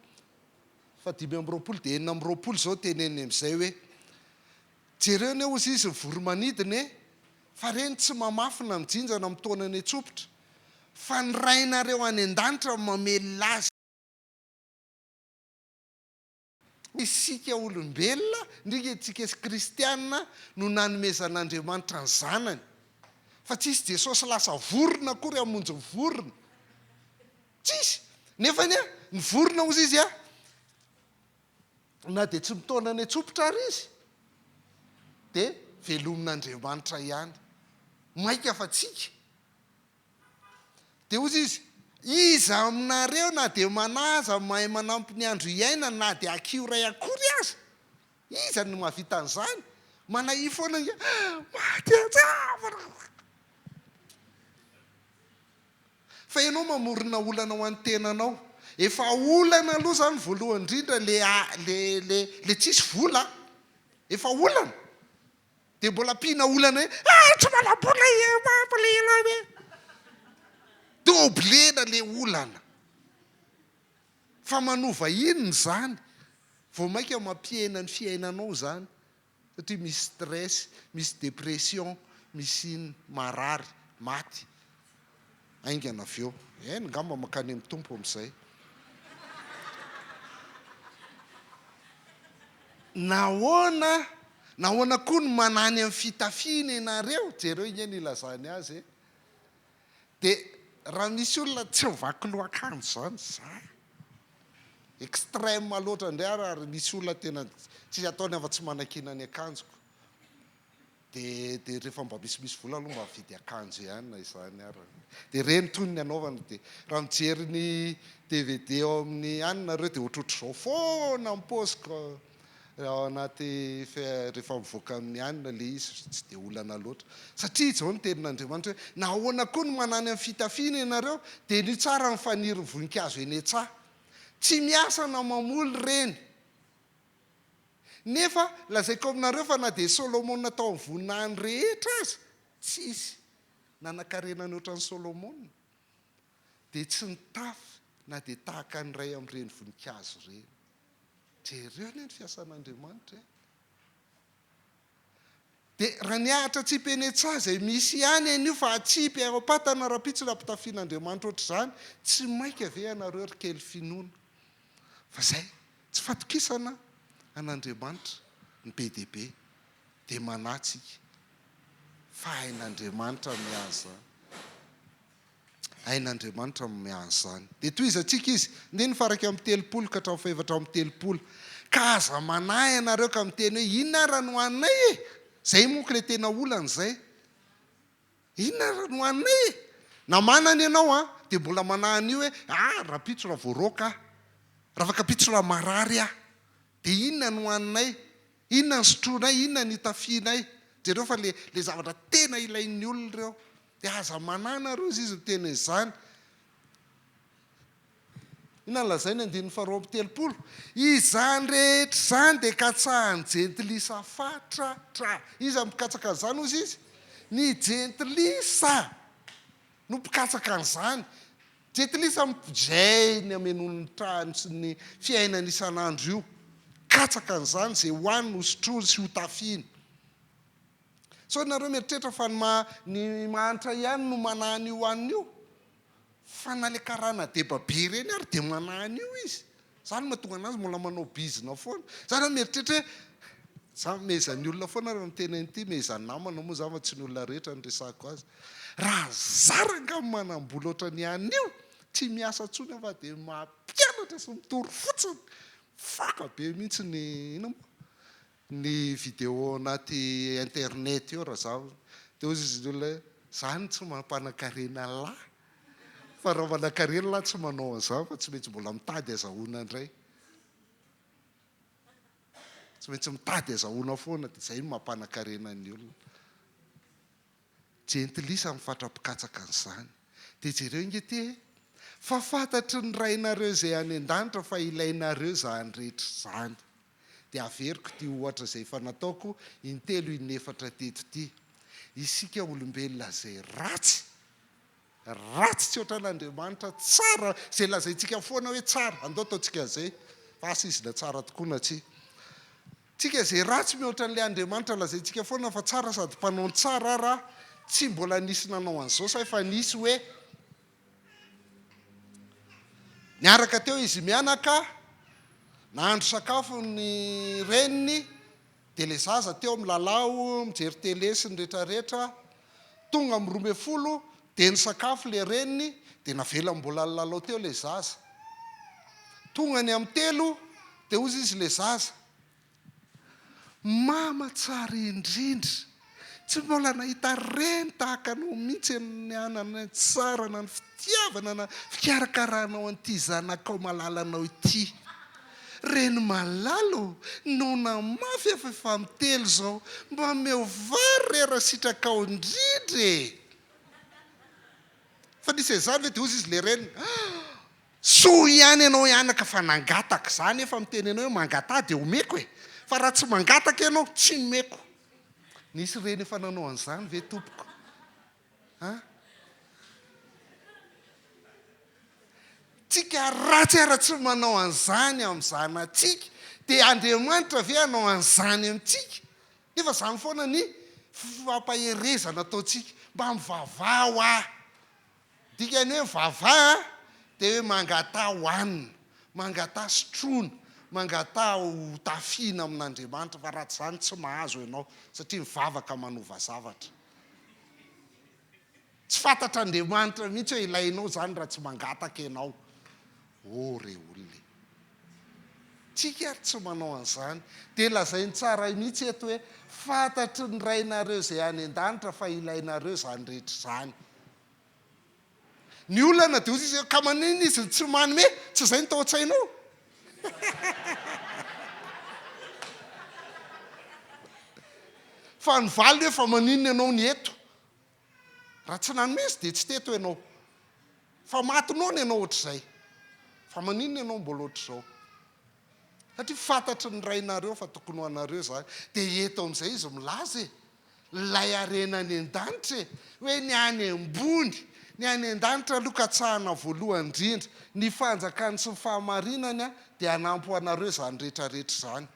faha 25 dia 26 izao teneniny amin'izay hoe, Jereo anie hozy izy ny voro-manidina e, fa ireny tsy mamafy na mijinja na mitaona any an-tsopitra, fa ny Rainareo any an-danitra no mamelona azy. Isika olombelona, indrindra isika kristiana no nanomezan'Andriamanitra ny zanany. Fa tsisy Jesosy lasa vorona akory hamonjy ny vorona. Tsisy. Nefa anie Ny vorona hozy izy a, na dia tsy mitaona any an-tsompitra ary izy, dia velomin'Andriamanitra ihany. Mainka fa tsika. Dia hozy izy, Iza aminareo na dia manahy aza mahay manampy ny andro hiainany na dia hakiho iray akory aza? Iza no mahavita an'izany? Manahia foana ange, maty an-javatra. Fa ianao mamorona olana ho an'ny tenanao. Efa olana aloha izany voalohany indrindra le le le le tsisy vola. Efa olana. Dia mbola ampiana olana hoe ah tsy manam-bola e, e. Doblena le olana. Fa manova inona izany? Vao mainka mampihena ny fiainanao izany satria misy stress, misy dépression, misy inona, marary, maty haingana avy eo. Eny, angamba mankany amin'ny Tompo amin'izay. Nahoana, nahoana koa no manany amin'ny fitafiana ianareo? Jereo ange ny ilazany azy e. Dia raha misy olona tsy mivaky loha akanjo izany za, extrême loatra indray ary ary misy olona tena tsisy ataony afa-tsy manakiana ny akanjoko. Dia dia rehefa mba misimisy vola aloha mba mividy akanjo ihany na izany ary. Dia ireny toy ny anaovana dia raha mijery ny DVD ao amin'ny any nareo dia ohatrohatr'izao foana ny paoziko. Ao anaty rehefa mivoaka amin'ny hanina ilay izy tsy dia olana loatra. Satria izao ny tenin'Andriamanitra hoe, Nahoana koa no manany amin'ny fitafiana ianareo? Dia ny tsara ny faniry ny voninkazo eny an-tsaha. Tsy miasa na mamoly ireny. Nefa lazaiko aminareo fa na dia Solomona tao amin'ny voninahiny rehetra aza, tsisy nanan-karena nihoatra an'i Solomona, dia tsy nitafy na dia tahaka ny iray amin'ireny voninkazo ireny. Jereo anie ny fiasan'Andriamanitra e! Dia raha ny ahitra atsipy eny an-tsaha izay misy ihany anio fa atsipy ao am-patana rahampitso ny ampitafian'Andriamanitra ohatr'izany, tsy maika ve ianareo ry kely finoana? Fa izay, tsy fatokisana an'Andriamanitra ny be dia be, dia manahy tsika fa hain'Andriamanitra ny mihaza. Hain'Andriamanitra ny miahy an'izany. Dia tohizantsika izy, andininy faha-31 ka hatramin'ny faha-34, Ka aza manahy ianareo ka miteny hoe, Inona ara no haninay e? Izay monko ilay tena olana izay. Inona ara no haninay e? Na manana ianao an, dia mbola manahy an'io hoe, Ah, rahampitso raha voaroaka aho. Rafakampitso raha marary aho. Dia inona no haninay? Inona no sotroinay? Inona no itafianay? Jereo fa le le zavatra tena ilain'ny olona ireo. Dia aza manahy nareo izy izy miteny an'izany. Inona no lazainy andininy faharoa 32? Izany rehetra izany dia katsahan'ny jentilisa fatratra. Iza no mpikatsaka an'izany hozy izy? Ny jentilisa no mpikatsaka an'izany. Jentilisa izay ny hamenoany ny trano sy ny fiainany isan'andro io. Katsaka an'izany izay hohaniny, hosotroiny sy hotafiany. Sao nareo mieritreritra fa ny maha ny mahantra ihany no manahy an'io hanina io? Fa na le karana deba be ireny ary dia manahy an'io izy. Zany no mahatonga anazy mbola manao bizina foana. Za zany mieritreritra hoe za mehezan'ny olona foana raha miteny an'ity, mehezan'ny namana moa za fa tsy ny olona rehetra no resahako azy. Raha za rangaha manam-bola ohatran'ny an'io, tsy miasa intsony aho fa dia mampianatra sy mitory fotsiny. Faka be mihitsy ny inona moa? Ny vidéo anaty internet eo raha za dia hozy izy ny olona hoe zany tsy mampanankarena lahy fa raha manankarena lahy tsy manao an'izany fa tsy maintsy mbola mitady azahoana indray tsy maintsy mitady azahoana foana dia zay no mampanankarena ny olona Jentilisa ny fatra-pikatsaka an'izany. Dia jereo ange ity e! Fa fantatry ny Rainareo izay any an-danitra fa ilainareo izany rehetra izany. Dia averiko ity ohatra izay efa nataoko intelo inefatra teto ity. Isika olombelona izay ratsy, ratsy tsy ohatran'Andriamanitra, tsara, izay lazaintsika foana hoe tsara, andao ataontsika an'izay, fa asa izy na tsara tokoa na tsia. Tsika izay ratsy mihoatra an'ilay Andriamanitra lazaintsika foana fa tsara sady mpanao ny tsara ara tsy mbola nisy nanao an'izao sa efa nisy hoe niaraka teo izy mianaka nahandro sakafo ny reniny dia ilay zaza teo milalao mijery télé sy ny retraretra tonga amin'ny 12 dia nisakafo ilay reniny dia navelany mbola nilalao teo ilay zaza. Tonga ny amin'ny telo dia hozy izy ilay zaza, Mama tsara indrindra, tsy mbola nahita reny tahaka anao mihitsy ny hanana ny tsara na ny fitiavana na fikarakaranao an'ity zanakao malalanao ity. Reny malala ô, noana mafy aho fa efa mitelo izao, mba omeo vary re raha sitrakao indrindra e! Fa nisy an'izany ve dia hozy izy le reniny, ah! Soa ihany ianao anaka fa nangataka, za nefa miteny anao hoe mangataha dia omeko e! Fa raha tsy mangataka ianao, tsy nomeko. Nisy reny efa nanao an'izany ve tompoko? An? Tsika ratsy ara tsy manao an'izany amin'ny zanatsika, dia Andriamanitra ve hanao an'izany amintsika? Nefa izany foana ny fampaherezana ataontsika, mba mivavaha hoa. Dikany hoe mivavaha dia hoe mangataha hohanina, mangataha sotroina, mangataha ho tafiana amin'Andriamanitra fa raha tsy izany tsy mahazo ianao satria mivavaka manova zavatra. Tsy fantatr'Andriamanitra mihitsy hoe ilainao izany raha tsy mangataka ianao. Oh re olona e! Tsika ary tsy manao an'izany. Dia lazainy tsara mihitsy eto hoe, fantatry ny Rainareo izay any an-danitra fa ilainareo izany rehetra izany. Ny olana dia hoy izy hoe, ka maninona izy no tsy manome? Tsy izay no tao an-tsainao? Fa ny valiny hoe, fa maninona ianao no eto? Raha tsy nanome izy dia tsy teto ianao. Fa maty noana ianao ohatr'izay. Fa maninona ianao mbola ohatr'izao? Satria fantatry ny rainareo fa tokony ho anareo izany. Dia eto amin'izay izy milaza e, ilay harena any an-danitra e, hoe ny any ambony, ny any an-danitra aloha katsahana voalohany indrindra, ny fanjakany sy ny fahamarinany dia hanampy ho anareo izany rehetra rehetra izany.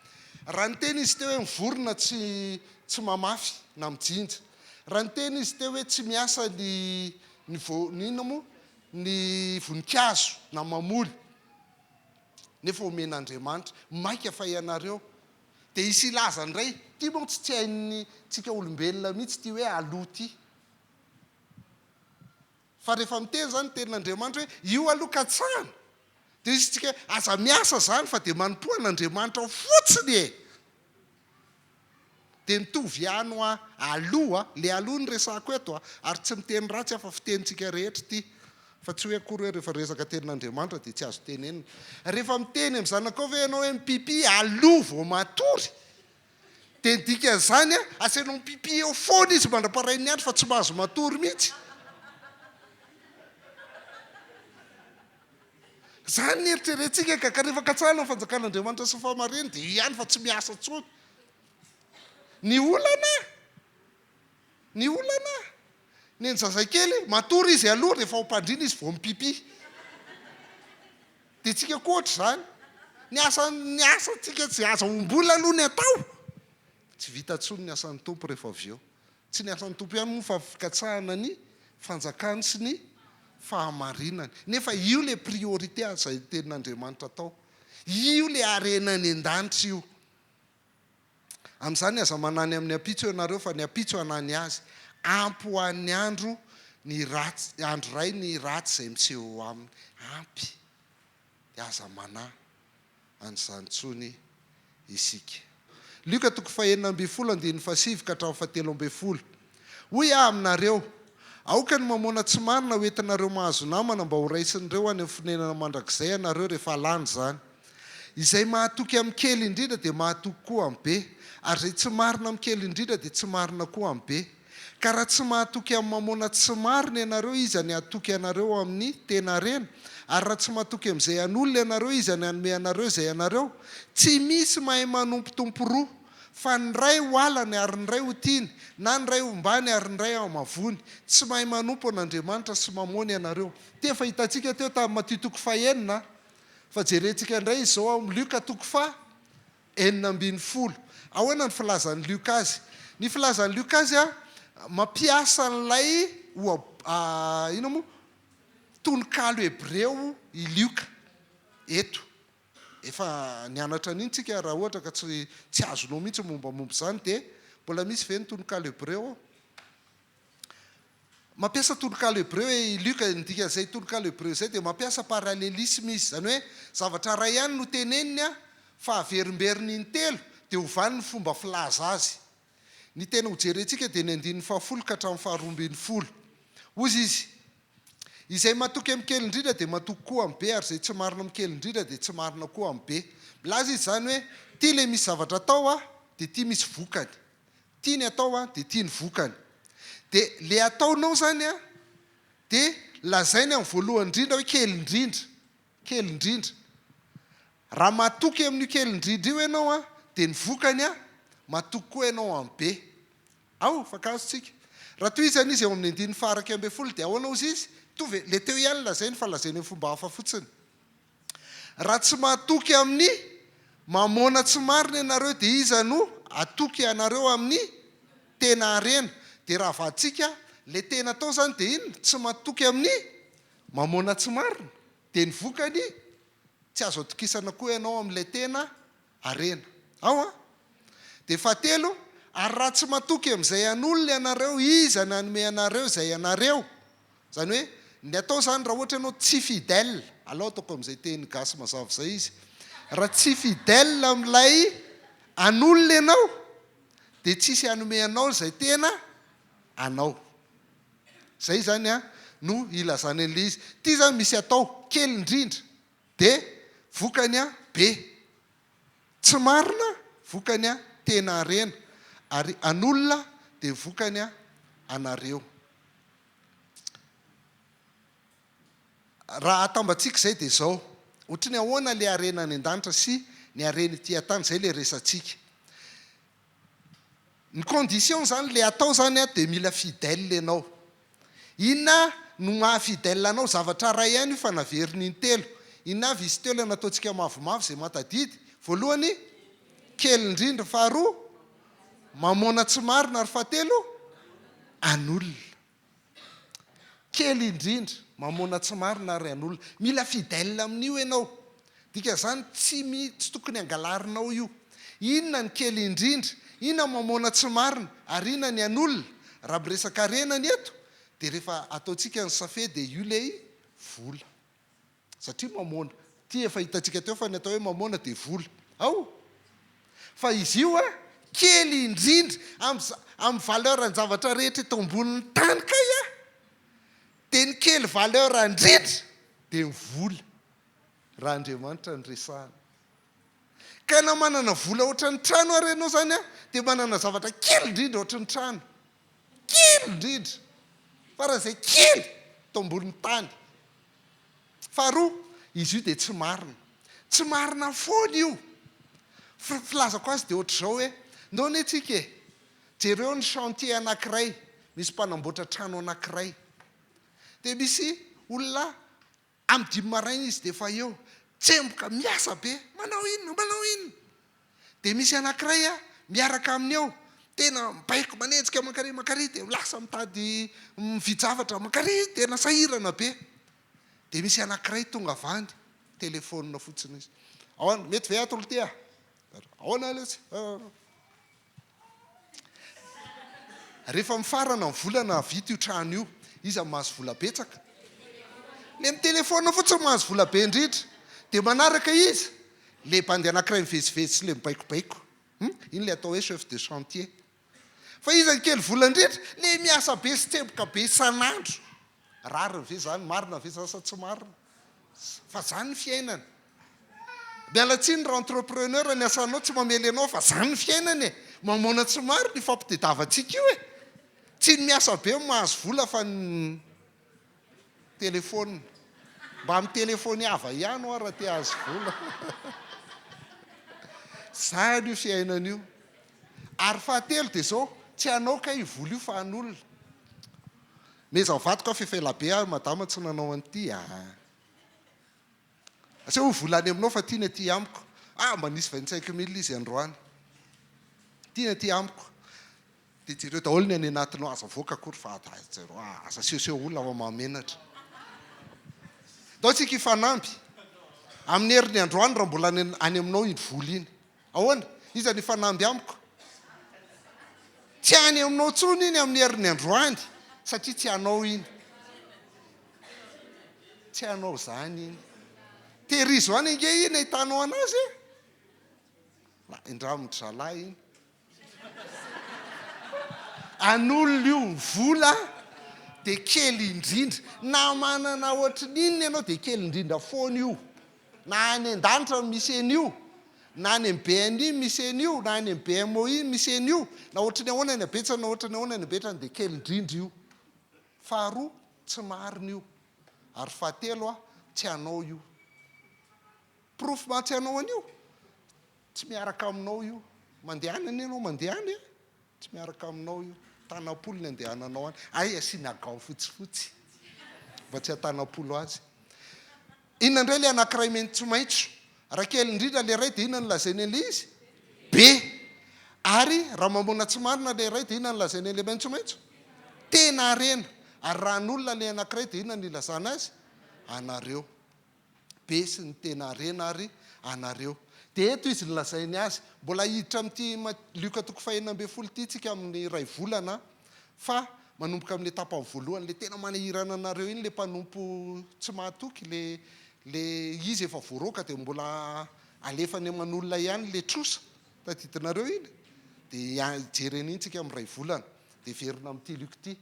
Raha niteny izy teo hoe ny vorona tsy tsy mamafy na mijinja. Raha niteny izy teo hoe tsy miasa ny ny vo ny inona moa ny voninkazo na mamoly nefa omen'Andriamanitra maika fa ianareo dia hisy hilaza indray ity mantsy tsy hain'ny tsika olombelona mihitsy ity hoe aloha ity fa rehefa miteny izany ny tenin'Andriamanitra hoe io aloha katsahana dia izy tsika hoe aza miasa izany fa dia manompoa an'Andriamanitra ao fotsiny e! Dia mitovy ihany hoa aloha, le aloha no resahako eto a, ary tsy miteny ratsy aho fa fitenintsika rehetra ity, fa tsy hoe akory hoe rehefa resaka tenin'Andriamanitra dia tsy azo tenenina. Rehefa miteny amin'ny zanakao ve ianao hoe mipipi aloha vao matory? Dia ny dikan'izany a, asainao mipipi eo foana izy mandra-parain'ny andro fa tsy mahazo matory mihitsy. Izany ny eritreretintsika ka, ka rehefa katsahina ny fanjakan'Andriamanitra sy ny fahamarinany dia io ihany fa tsy miasa intsony. Ny olana, ny olana, ny an'ny zazakely, matory izy aloha rehefa ao am-pandriana izy vao mipipi. Dia tsika koa ohatr'izany. Ny asa, ny asantsika tsy azahoam-bola aloha ny atao. Tsy vita intsony ny asan'ny Tompo rehefa avy eo. Tsy ny asan'ny Tompo ihany moa fa fikatsahana ny fanjakany sy ny fahamarinany. Nefa io ilay priorité izay tenin'Andriamanitra atao. Io ilay harena any an-danitra io. Amin'izany aza manany amin'ny ampitso ianareo fa ny ampitso hanany azy. Ampy ho an'ny andro ny ratsy, andro iray ny ratsy izay miseho eo aminy. Ampy. Dia aza manahy. an'izany intsony isika. Lioka toko fahenina ambin'ny folo andininy fahasivy ka hatramin'ny fahatelo ambin'ny folo. Hoy aho aminareo, Aoka ny mamôna tsy marina ho entinareo mahazo namana mba horaisin'ireo any amin'ny fonenana mandrakizay ianareo rehefa lany izany. Izay mahatoky amin'ny kely indrindra dia mahatoky koa amin'ny be, ary izay tsy marina amin'ny kely indrindra dia tsy marina koa amin'ny be. Ka raha tsy mahatoky amin'ny mamôna tsy marina ianareo, iza ny hatoky anareo amin'ny tena harena? Ary raha tsy matoky amin'izay an'olona ianareo, iza ny hanome anareo izay anareo? Tsy misy mahay manompo tompo roa, fa ny iray ho halany ary ny iray ho tiany, na ny iray hombany ary ny iray hamavoany. Tsy mahay manompo an'Andriamanitra sy mamôna ianareo. Ity efa hitantsika teo tamin'ny Matio toko fahenina, fa jerentsika indray izao ao amin'ny Lioka toko faha. 16. Ahoana ny filazan'i Lioka azy? Ny filazan'i Lioka azy mampiasa an'ilay oha, inona moa, tononkalo hebreo i Lioka eto. Efa nianatra an'iny tsika, raha ohatra ka tsy tsy azonao mihitsy ny mombamomba izany dia mbola misy ve ny tononkalo hebreo ao? Mampiasa tononkalo hebreo i Luka, ny dikan'izay tononkalo hebreo izay dia mampiasa parallélisme izy, izany hoe zavatra iray ihany no teneniny fa averimberiny intelo dia ovany ny fomba filaza azy. Ny tena hojerentsika dia ny andininy fahafolo ka hatramin'ny faharoambinifolo. Hozy izy, Izay matoky amin'ny kely indrindra dia matoky koa amin'ny be, ary izay tsy marina amin'ny kely indrindra dia tsy marina koa amin'ny be. Milaza izy izany hoe, ity ilay misy zavatra atao dia ity misy vokany. Ity ny atao dia ity ny vokany. Dia ilay ataonao izany dia lazainy amin'ny voalohany indrindra hoe kely indrindra. Kely indrindra. Raha matoky amin'io kely indrindra io ianao dia ny vokany matoky koa ianao amin'ny be. Ao, fankahazo tsika. Raha tohizana izy eo amin'ny andininy faha-11 dia ahoana hozy izy? Mitovy e, ilay teo ihany lazainy fa lazainy amin'ny fomba hafa fotsiny. Raha tsy matoky amin'ny mamôna tsy marina ianareo dia iza no hatoky anareo amin'ny tena harena? Dia raha avaditsika, ilay tena atao izany dia inona? Tsy matoky amin'ny mamôna tsy marina. Dia ny vokany, tsy azo atokisana koa ianao amin'ilay tena harena. Ao an! Dia fahatelo, ary raha tsy matoky amin'izay an'olona ianareo, iza no hanome anareo izay anareo? Izany hoe, ny atao izany raha ohatra ianao tsy fidèle, alao ataoko amin'izay teny gasy mazava izay izy, raha tsy fidèle amin'ilay an'olona ianao, dia tsisy hanome anao izay tena anao. Izay izany an, no ilazany an'ilay izy. Ity izany misy atao, kely indrindra. Dia vokany a, be. Tsy marina, vokany a, tena harena. Ary an'olona dia vokany a, anareo. Raha atambatsika izay dia izao, ohatry ny ahoana ilay harena any an-danitra sy ny harena ety an-tany, izay ilay resatsika. Ny condition zany le atao zany a de mila fidèle enao. Inona no maha fidèle anao? Zavatra ray ihany io fa naveriny intelo. Inona avy izy teo le nataontsika mavomavo zay mahatadidy? Voalohany kely indrindra, faharoa mamoana tsy marina ary fahatelo an'olona. Kely indrindra, mamoana tsy marina ary an'olona. Mila fidèle amin'io ianao. Dikan'izany tsy mi, tsy tokony angalarinao io. Inona ny kely indrindra, inona ny mamoana tsy marina ary inona ny an'olona? Raha miresaka harena ny eto dia rehefa ataontsika ny safe dia io ilay vola. Satria mamôna. Ity efa hitantsika teo fa ny atao hoe mamôna dia vola. Ao! Fa izy io an, kely indrindra amin'ny amin'ny valeur-n-javatra rehetra eto ambonin'ny tany kay an, dia ny kely valeur indrindra dia ny vola, raha Andriamanitra no resahana. Ka na manana vola ohatran'ny trano ary ianao izany an, dia manana zavatra kely indrindra ohatry ny trano. Kely indrindra! Faran'izay kely eto ambonin'ny tany. Faharoa, izy io dia tsy marina. Tsy marina foana io. Filazako azy dia ohatr'izao hoe, ndao anie tsika e, jereo ny chantier anankiray, misy mpanamboatra trano anankiray. Dia misy olona amin'ny dimy maraina izy dia efa eo, tsemboka, miasa be, manao inona, manao inona. Dia misy anankiray miaraka aminy eo, tena mibaiko, manenjika mankary mankary, dia lasa mitady mividy zavatra mankary, tena sahirana be. Dia misy anankiray tonga avy any, telefaonina fotsiny izy. Ahoana, mety ve ato ity ah? Ahoana letsy? Rehefa mifarana ny volana vita io trano io, iza no mahazo vola betsaka? Le mitelefaonina fotsiny mahazo vola be indrindra. Dia manaraka iza? Le bandy anankiray mivezivezy sy le mibaikobaiko. Hum? Iny le atao hoe chef de chantier. Fa iza no kely vola indrindra? Le miasa be sy tsemboka be isan'andro. Rariny ve izany? Marina ve izany sa tsy marina? Fa izany ny fiainana. Miala tsiny raha entrepreneur ny asanao tsy mamely anao fa izany ny fiainana e. Mamoana tsy marina io fampitediavantsika io e. Tsy ny miasa be no mahazo vola fa ny telephone. Mba mitelephoniava ihany hoa raha te hahazo vola. Izany io fiainana io. Ary fahatelo dia izao, tsy anao kay io vola io fa an'olona. Meza mivadika aho f'efa elabe aho madama tsy nanao an'ity ah. Asehoy vola any aminao fa ty ny aty amiko. Ah mba nisy 25 mille izy androany. Ty ny aty amiko. Dia jereo daholo ny any anatinao, aza avoaka akory fa jereo, aza asehoseho olona fa mahamenatra. Ndao tsika hifanamby amin'ny heriny androany raha mbola any aminao iny vola iny. Ahoana? Iza no hifanamby amiko? Tsy any aminao intsony iny amin'ny heriny androany. Satria tsy anao iny. Tsy anao izany iny. Tehirizo any ange iny ahitanao anazy e. Indramin-dry zalahy iny. An'olona io, ny vola dia kely indrindra. Na manana ohatry ny inona ianao dia kely indrindra foana io. Na any an-danitra no misy an'io, na any amin'ny BNI misy an'io, na any amin'ny BMOI misy an'io, na ohatry ny ahoana ny habetsany na ohatry ny ahoana ny habetrany dia kely indrindra io. Faharoa, tsy marina io. Ary fahatelo, tsy anao io. Porofo maha tsy anao an'io, tsy miaraka aminao io. Mandeha any anie ianao, mandeha any e! Tsy miaraka aminao io. Tanam-polo ny andehananao any. Hay asiana gants fotsifotsy mba tsy hatanam-polo azy. Inona indray ilay anankiray maitsomaitso? Raha kely indrindra ilay iray dia inona no lazainy an'ilay izy? Be. Ary raha mamona tsy marina ilay iray dia inona no lazainy an'ilay maitsomaitso? Tena harena. Ary raha an'olona ilay anankiray dia inona no ilazana azy? Anareo. Be sy ny tena harena ary anareo. Dia eto izy nolazainy azy. Mbola hiditra amin'ity Lioka toko fahenina ambin'ny folo ity tsika amin'ny iray volana fa manomboka amin'ilay tapany voalohany, ilay tena manahirana anareo iny, ilay mpanompo tsy mahatoky, ilay ilay izy efa voaroaka dia mbola alefany aman'olona ihany ilay trosa. Tadidinareo iny? Dia hijery an'iny tsika amin'ny iray volana. Dia hiverina amin'ity Lioka ity.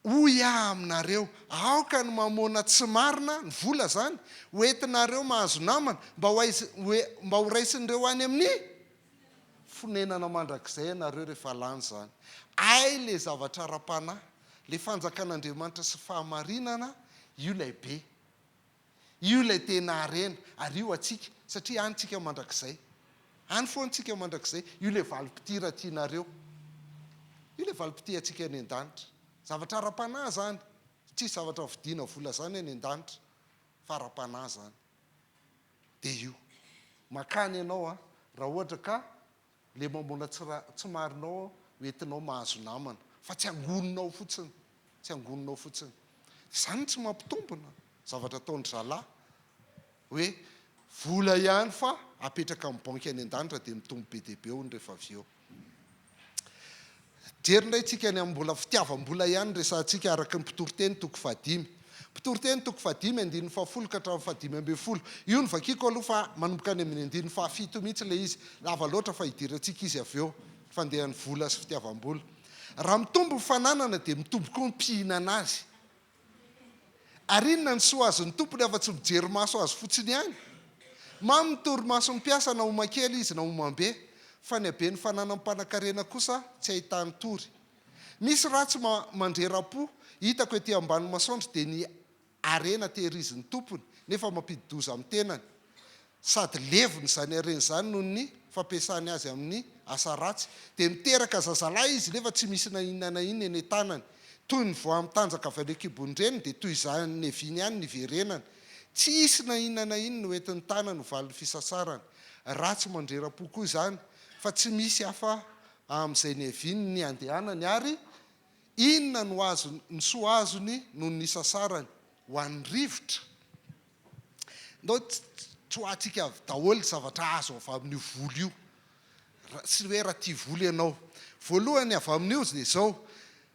Hoy aho aminareo, aoka ny mamôna tsy marina, ny vola izany, ho entinareo mahazo namana, mba ho aiz, mba ho raisin'ireo any amin'ny fonenana mandrakizay ianareo rehefa lany izany. Hay ilay zavatra ara-panahy, ilay fanjakan'Andriamanitra sy fahamarinana, io ilay be. Io ilay tena harena, ary io antsika, satria any tsika mandrakizay. Any foana tsika mandrakizay. Io ilay valim-pitia raha tianareo. Io ilay valim-pitia antsika any an-danitra. Zavatra ara-panahy izany. Tsisy zavatra vidiana vola izany any an-danitra, fa ara-panahy izany. Dia io. Mankany ianao an, raha ohatra ka Le mamona tsy ra tsy marina ao hoentinao mahazo namana fa tsy angoninao fotsiny, tsy angoninao fotsiny. Izany tsy mampitombina zavatra ataon-dry zalahy hoe vola ihany fa apetraka amin'ny banky any an-danitra dia mitombo be dia be hono rehefa avy eo. Jery indray tsika ny amin'ny mbola fitiavam-bola ihany resahantsika araka ny Mpitoriteny toko fahadimy. Mpitoriteny toko fahadimy andininy fahafolo ka hatramin'ny fahadimy ambin'ny folo. Io no vakiko aloha fa manomboka any amin'ny andininy fahafito mihitsy ilay izy. Lava loatra fa hidirantsika izy avy eo. Ny fandehan'ny vola sy fitiavam-bola. Raha mitombo ny fananana dia mitombo koa ny mpihinana azy. Ary inona ny soa azon'ny tompony afa-tsy mijery maso azy fotsiny ihany? Mamy ny torimason'ny mpiasa na homan-kely izy na homam-be, fa ny haben'ny fananan'ny mpanankarena kosa tsy ahitany tory. Misy ratsy mandrera-po hitako ety ambany masoandro dia ny harena tehirizin'ny tompony nefa mampidi-doza amin'ny tenany. Sady levona izany harena izany noho ny fampiasany azy amin'ny asa ratsy. Dia miteraka zazalahy izy nefa tsy misy na inona na inona eny an-tanany. Toy ny voa mitanjaka avy any an-kibon-dreniny dia toy izany neviany ihany ny hiverenany. Tsy hisy na inona na inona ho entin'ny tanany ho valin'ny fisasarany. Ratsy mandrera-po koa izany fa tsy misy hafa amin'izay niaviany ny handehanany ary inona no azony, ny soa azony noho ny nisasarany? Ho an'ny rivotra? Ndao tsoahantsika avy daholo ny zavatra azo avy amin'io vola io. Sy hoe raha tia vola ianao. Voalohany avy amin'io dia izao,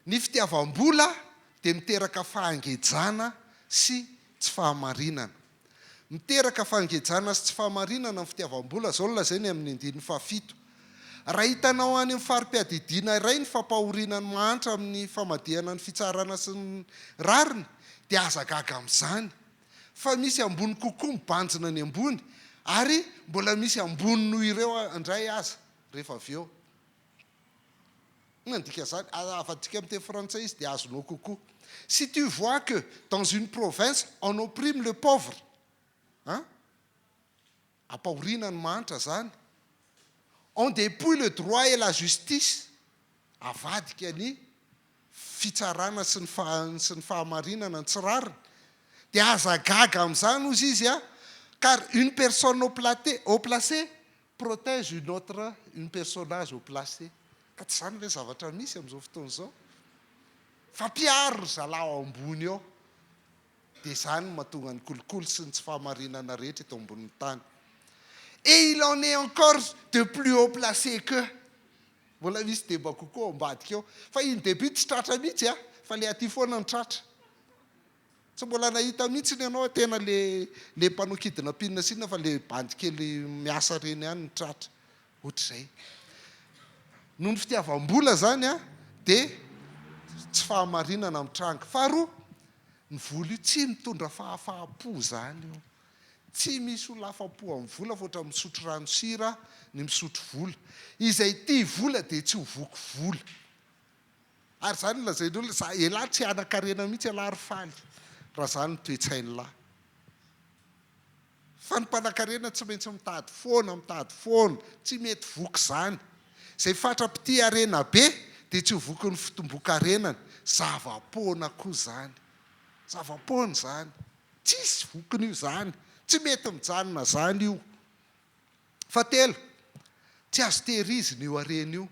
ny fitiavam-bola dia miteraka fahangejana sy tsy fahamarinana. Miteraka fahangejana sy tsy fahamarinana ny fitiavam-bola, izao no lazainy amin'ny andininy fahafito. Raha hitanao any amin'ny fari-piadidiana iray ny fampahoriana ny mahantra amin'ny famadihana ny fitsarana sy ny rariny, dia aza gaga amin'izany. Fa misy ambony kokoa mibanjina ny ambony, ary mbola misy ambony noho ireo indray aza rehefa avy eo. Inona no dikan'izany? Avadika amin'ny teny frantsay izy dia azonao kokoa. Si tu vois que dans une province on opprime le pauvre, hein? Ampahoriana ny mahantra zany. On depouille le droit et la justice, avadika ny fitsarana sy ny sy ny fahamarinana, ny tsy rariny. Dia aza gaga amin'izany hozy izy a, car une personne haut platé haut placée protège une autre une personnage haut placé. Ka tsy izany ve zavatra misy amin'izao fotoana izao? Fampiaro ry zalahy ao ambony ao. Dia izany no mahatonga ny kolikoly sy ny tsy fahamarinana rehetra eto ambonin'ny tany. Et il en est encore de plus haut placé qu'eux. Mbola misy deba kokoa ao ambadika ao. Fa iny début tsy tratra mihitsy a, fa le aty foana no tratra. Tsy mbola nahita mihitsy ny anao tena le le mpanao kidnapping sy inona fa le bandy kely miasa reny ihany no tratra. Ohatr'izay. Noho ny fitiavam-bola zany a dia tsy fahamarinana mitranga. Faharoa, ny vola io tsy mitondra fahafaham-po zany io. Tsy misy olona afa-po amin'ny vola fa ohatran'ny misotro rano sira ny misotro vola. Izay tia vola dia tsy ho voky vola. Ary izany no lazain'ny olona, za elah tsy hanan-karena mihitsy elah ry faly raha izany ny toe-tsain'lah. Fa ny mpanan-karena tsy maintsy mitady foana, mitady foana, tsy mety voky izany. Izay fatra-pitia harena be dia tsy ho voky ny fitomboan-karenany. Zava-poana koa izany. Zava-poana izany. Tsisy vokiny io izany. Tsy mety mijanona izany io. Fahatelo, tsy azo tehirizina io harena io.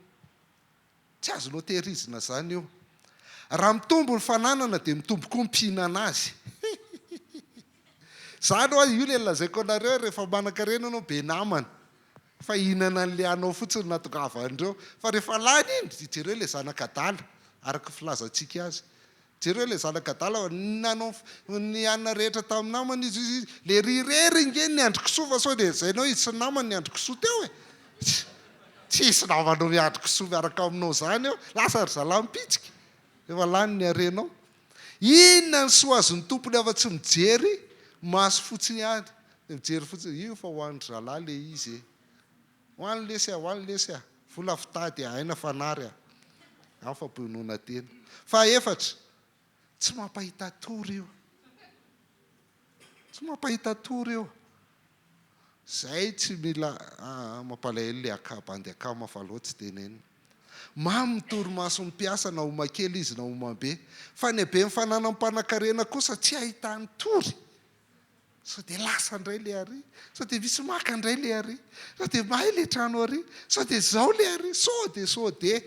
Tsy azonao tehirizina izany io. Raha mitombo ny fananana dia mitombo koa ny mpihinana azy. Izany hoa, io ilay lazaiko anareo rehefa manankarena ianao be namana. Fa hihinana an'ilay anao fotsiny no nahatongavan'ireo. Fa rehefa lany iny, dia jereo ilay zanak'adala, araka ny filazantsika azy. Jereo ilay zanak'adala fa nanao ny hanina rehetra tamin'ny namany izy, izy, le ry irery nge niandry kisoa fa sao dia lazainao izy sy ny namany niandry kisoa teo e! Tsisy namanao miandry kisoa miaraka aminao izany eo, lasa ry zalahy mipitsika, efa lany ny harenao. Inona ny soa azon'ny tompony afa-tsy mijery maso fotsiny ihany, dia mijery fotsiny, io fa ho an-dry zalahy le izy e! Ho any lesy a, ho any lesy a! Vola fitady a, aina fanary a! Any fampionona tena. Fahaefatra, tsy mampahita tory io. Tsy mampahita tory io. Zay tsy mila aa mampalahelo le aka bandy akama fa aleo tsy tenenina. Mamy ny torimason'ny mpiasa na homan-kely izy na homan-be. Fa ny haben'ny fananan'ny mpanankarena kosa tsy ahitany tory. Sao dia lasa indray le ary, sao dia misy maka indray le ary, sao dia may le trano ary, sao dia izao le ary, sao dia, sao dia.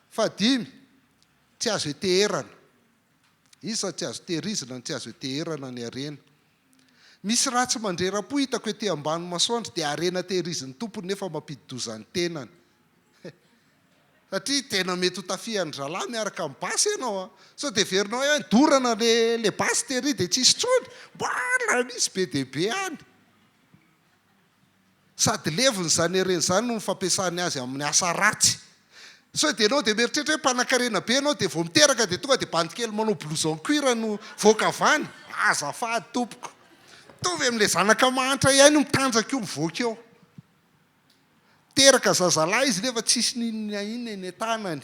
Fahadimy, tsy azo eteherana. Izy sady tsy azo tehirizina no tsy azo eteherana ny harena. Misy ratsy mandrera-po hitako ety ambany masoandro dia harena tehirizin'ny tompony nefa mampidi-doza ny tenany. Satria tena mety ho tafihan'ny zalahy miaraka amin'ny basy ianao an! Sao dia heverinao hoe dorana le le basy tery dia tsisy intsony? Mbola misy be dia be any! Sady levona izany harena izany noho ny fampiasany azy amin'ny asa ratsy. Sao dia ianao dia mieritreritra hoe mpanankarena be ianao dia vao miteraka dia tonga dia bandy kely manao blouson cuir no voaka avy any? Azafady tompoko! Mitovy amin'ilay zanaka mahantra ihany io mitanjaka io mivoaka eo. Teraka zazalahy izy nefa tsisy n'inona inona eny an-tanany.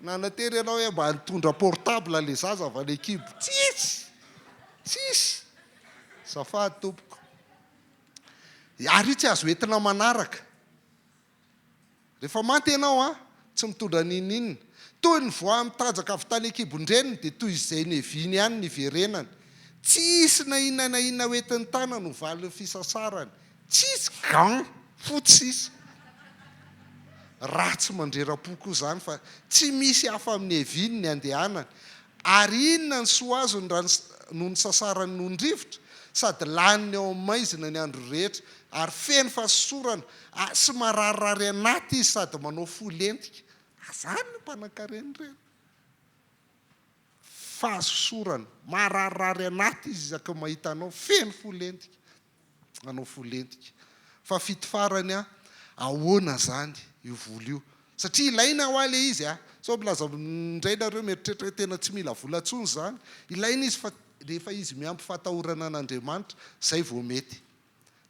Nanatery ianao hoe mba nitondra portable le zaza avy any an-kibo. Tsisy! Tsisy! Azafady tompoko. Ary io tsy azo entina manaraka. Rehefa maty ianao an, tsy mitondra n'inon'inona. Toy ny voa mitanjaka avy tany an-kibon-dreniny dia toy izay neviany ihany ny hiverenany. Tsy hisy na inona na inona ho entin'ny tanany ho valin'ny fisasarany. Tsisy gant fotsy sisa. Ratsy mandrera-po koa izany fa tsy misy hafa amin'ny eviny ny andehanany. Ary inona ny soa azony raha noho ny sasarany noho ny rivotra? Sady laniny ao amin'ny maizina ny andro rehetra, ary feno fahasosorana sy mararirary anaty izy sady manao fo lentika. Izany ny mpanankarena ireny. Fahasosorana, mararirary anaty izy isaky ny mahita anao, feno fo lentika. Hanao fo lentika. Fahafito farany an, ahoana zany io vola io? Satria ilaina hoa le izy a! Sao milaza indray nareo mieritreritra hoe tena tsy mila vola tsony zany. Ilaina izy fa rehefa izy miampy fahatahorana an'Andriamanitra zay vao mety.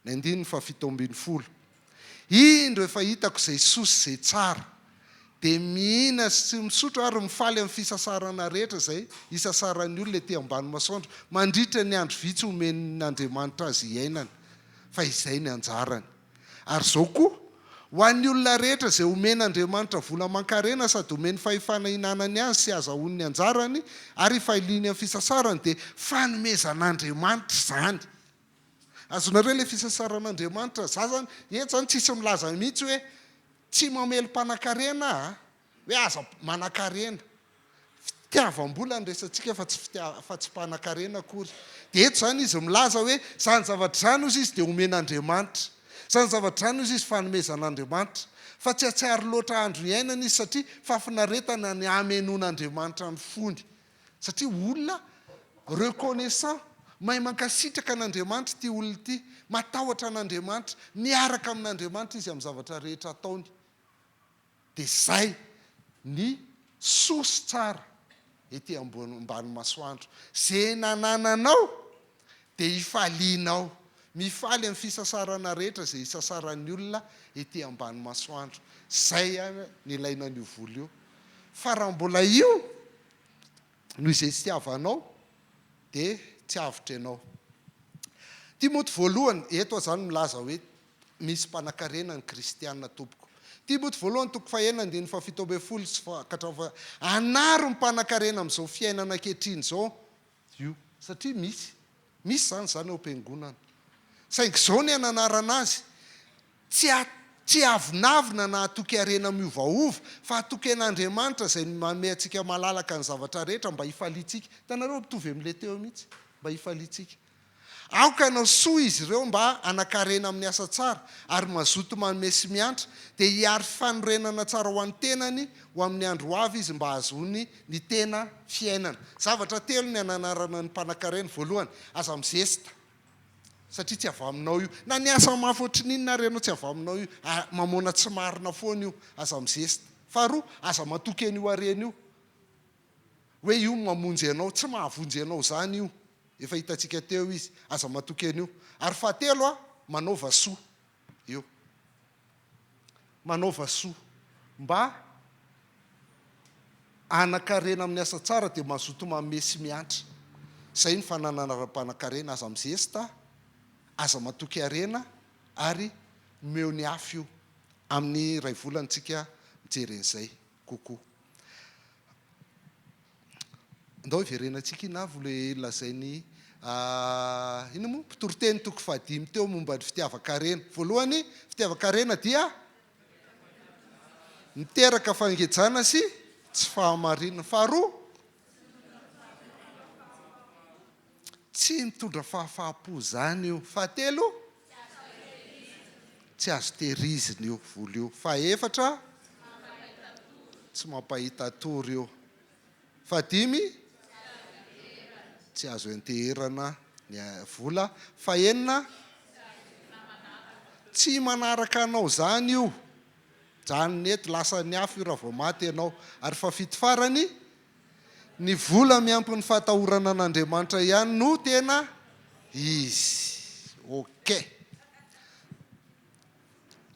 Ny andininy faha 17. Indro efa hitako izay soa sy izay tsara. Dia mihina sy misotro ary mifaly amin'ny fisasarana rehetra izay isasaran'ny olona ety ambany masoandro mandritra ny andro vitsy omen'Andriamanitra azy hiainana, fa izay ny anjarany. Ary izao koa, ho an'ny olona rehetra izay omen'Andriamanitra vola aman-karena sady omeny fahefana hihinanany azy sy hahazahoany ny anjarany ary hifaliany amin'ny fisasarany dia fanomezan'Andriamanitra izany. Azonareo ilay fisasaran'Andriamanitra? Za zany, eto zany tsisy milaza mihitsy hoe Tsy mamely mpanakarena a! Hoe aza manakarena. Fitiavam-bola no resatsika fa tsy fitia fa tsy mpanakarena akory. Dia eto izany izy milaza hoe izany zavatra izany hozy izy dia omen'Andriamanitra. Izany zavatra izany hozy izy fanomezan'Andriamanitra. Fa tsy hahatsiaro loatra andro iainana izy satria fahafinaretana ny hamenoan'Andriamanitra ny fony. Satria olona reconnaissant, mahay mankasitraka an'Andriamanitra ity olona ity, matahotra an'Andriamanitra, miaraka amin'Andriamanitra izy amin'ny zavatra rehetra ataony. Dia izay ny soa sy tsara ety ambony ambany masoandro. Ze nanananao dia hifalianao. Mifaly amin'ny fisasarana rehetra izay isasaran'ny olona ety ambany masoandro. Zay ihany ny ilaina an'io vola io. Fa raha mbola io no izestiavanao dia tsy avotra ianao. Timoty voalohany, eto aho izany milaza hoe misy mpanakarena ny kristiana tompoko. Timoty voalohany toko fahenina andininy faha-17 sy faha ka hatramin'ny faha Anaro ny mpanakarena amin'izao fiainana ankehitriny izao io satria misy misy izany izany ao am-piangonana. Saingy izao ny ananarana azy, tsy tsy hiavonavona na hatoky harena miovaova fa hatoky an'Andriamanitra izay manome antsika malalaka ny zavatra rehetra mba hifaliantsika. Hitanareo mitovy amin'ilay teo mihitsy, mba hifaliantsika. Aoka hanao soa izy ireo mba hanan-karena amin'ny asa tsara, ary mazoto manome sy miantra, dia hihary fanorenana tsara ho an'ny tenany ho amin'ny andro ho avy izy mba hahazoany ny tena fiainana. Zavatra telo ny hananarana ny mpanan-karena, voalohany, aza mizesta, satria tsy avy aminao io. Na niasa mafy ohatry ny inona ary ianao, tsy avy aminao io. Mamoana tsy marina foana io. Aza mizesta. Faharoa, aza matoky an'io harena io. Hoe io no mamonjy anao, tsy mahavonjy anao izany io, efa hitantsika teo izy, aza matoky an'io. Ary fahatelo a, manaova soa, io. Manaova soa. Mba hanan-karena amin'ny asa tsara dia mazoto manome sy miantra. Izay ny fananana ara-panan-karena, aza mizesta, aza matoky harena ary omeo ny hafa io. Amin'ny iray volana tsika mijery an'izay. kokoa. Andao hiverenantsika iny avy ilay lazain'i inona moa? Mpitoriteny toko fahadimy teo momba ny fitiavan-karena. Voalohany, fitiavan-karena dia miteraka fangejana sy tsy fahamarinana. Faharoa, Tsy mitondra fahafaham-po izany io. Fahatelo, tsy azo tehirizina io vola io. Fahefatra, tsy mampahita tory io. Fahadimy, tsy azo ianteherana ny vola. Fahenina, tsy manaraka anao izany io. Mijanona eto, lasan'ny afo io raha vao maty ianao. Ary fahafito farany, Ny vola miampy ny fahatahorana an'Andriamanitra ihany no tena izy. Ok.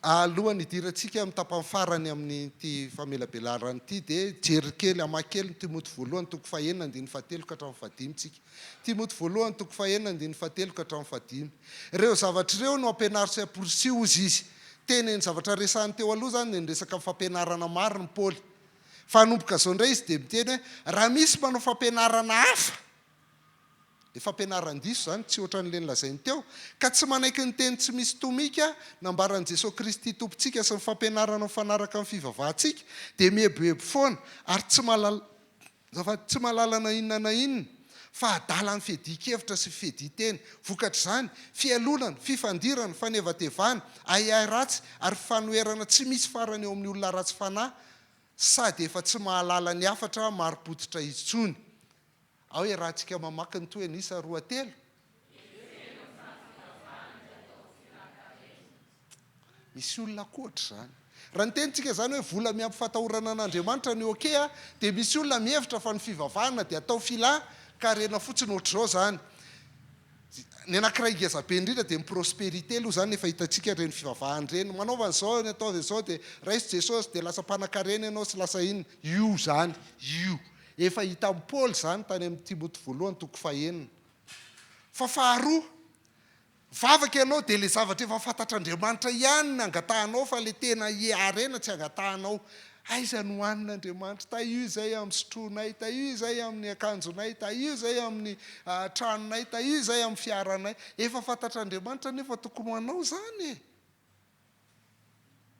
Alohan'ny hidirantsika amin'ny tapany farany amin'ity famelabelarana ity dia hijery kely, hamaky kely ny Timoty voalohany toko fahenina andininy fahatelo ka hatramin'ny fahadimy tsika. Timoty voalohany toko fahenina andininy fahatelo ka hatramin'ny fahadimy. Ireo zavatra ireo no ampianaro sy amporisiho hozy izy. Teny ny zavatra resahiny teo aloha izany dia niresaka fampianarana maro ny Paoly. Fa hanomboka izao indray izy dia miteny hoe, raha misy manao fampianarana hafa, dia fampianaran-diso izany, tsy ohatran'ilay nolazainy teo, ka tsy manaiky ny teny tsy misy tomika nambaran'i Jesoa Kristy Tompontsika sy ny fampianarana mifanaraka amin'ny fivavahantsika, dia mieboebo foana ary tsy mahalala, azafady, tsy mahalala na inona na inona, fa adala amin'ny fiadian-kevitra sy fiadian-teny. Vokatr'izany, fialonana, fifandirana, fanevatevana, ahiahy ratsy ary fanoherana tsy misy farany eo amin'ny olona ratsy fanahy, sady efa tsy mahalala ny hafatra marim-pototra intsony. Ao iarahantsika mamaky ny tohiny isa roa telo. Misy olona koa ohatr'izany. Raha ny tenintsika izany hoe vola miampy fahatahorana an'Andriamanitra ny ok dia misy olona mihevitra fa ny fivavahana dia atao filan-karena fotsiny ohatr'izao izany. Ny anankiray ngeza be indrindra dia ny prosperité aloha izany efa hitantsika ireny fivavahana ireny, manaova an'izao, ny ataovy an'izao dia raiso Jesosy dia lasa mpanankarena ianao sy lasa inona, io izany, io. Efa hitan'i Paoly izany tany amin'ny Timoty voalohany toko fahenina. Fa faharoa, Mivavaka ianao dia ilay zavatra efa fantatr'Andriamanitra ihany no angatahanao fa ilay tena harena tsy angatahanao. Aiza no hanina Andriamanitra? Tahio izay amin'ny sotroinay, tahio izay amin'ny akanjonay, tahio izay amin'ny tranonay, tahio izay amin'ny fiaranay. Efa fantatr'Andriamanitra anefa tokony ho anao izany e!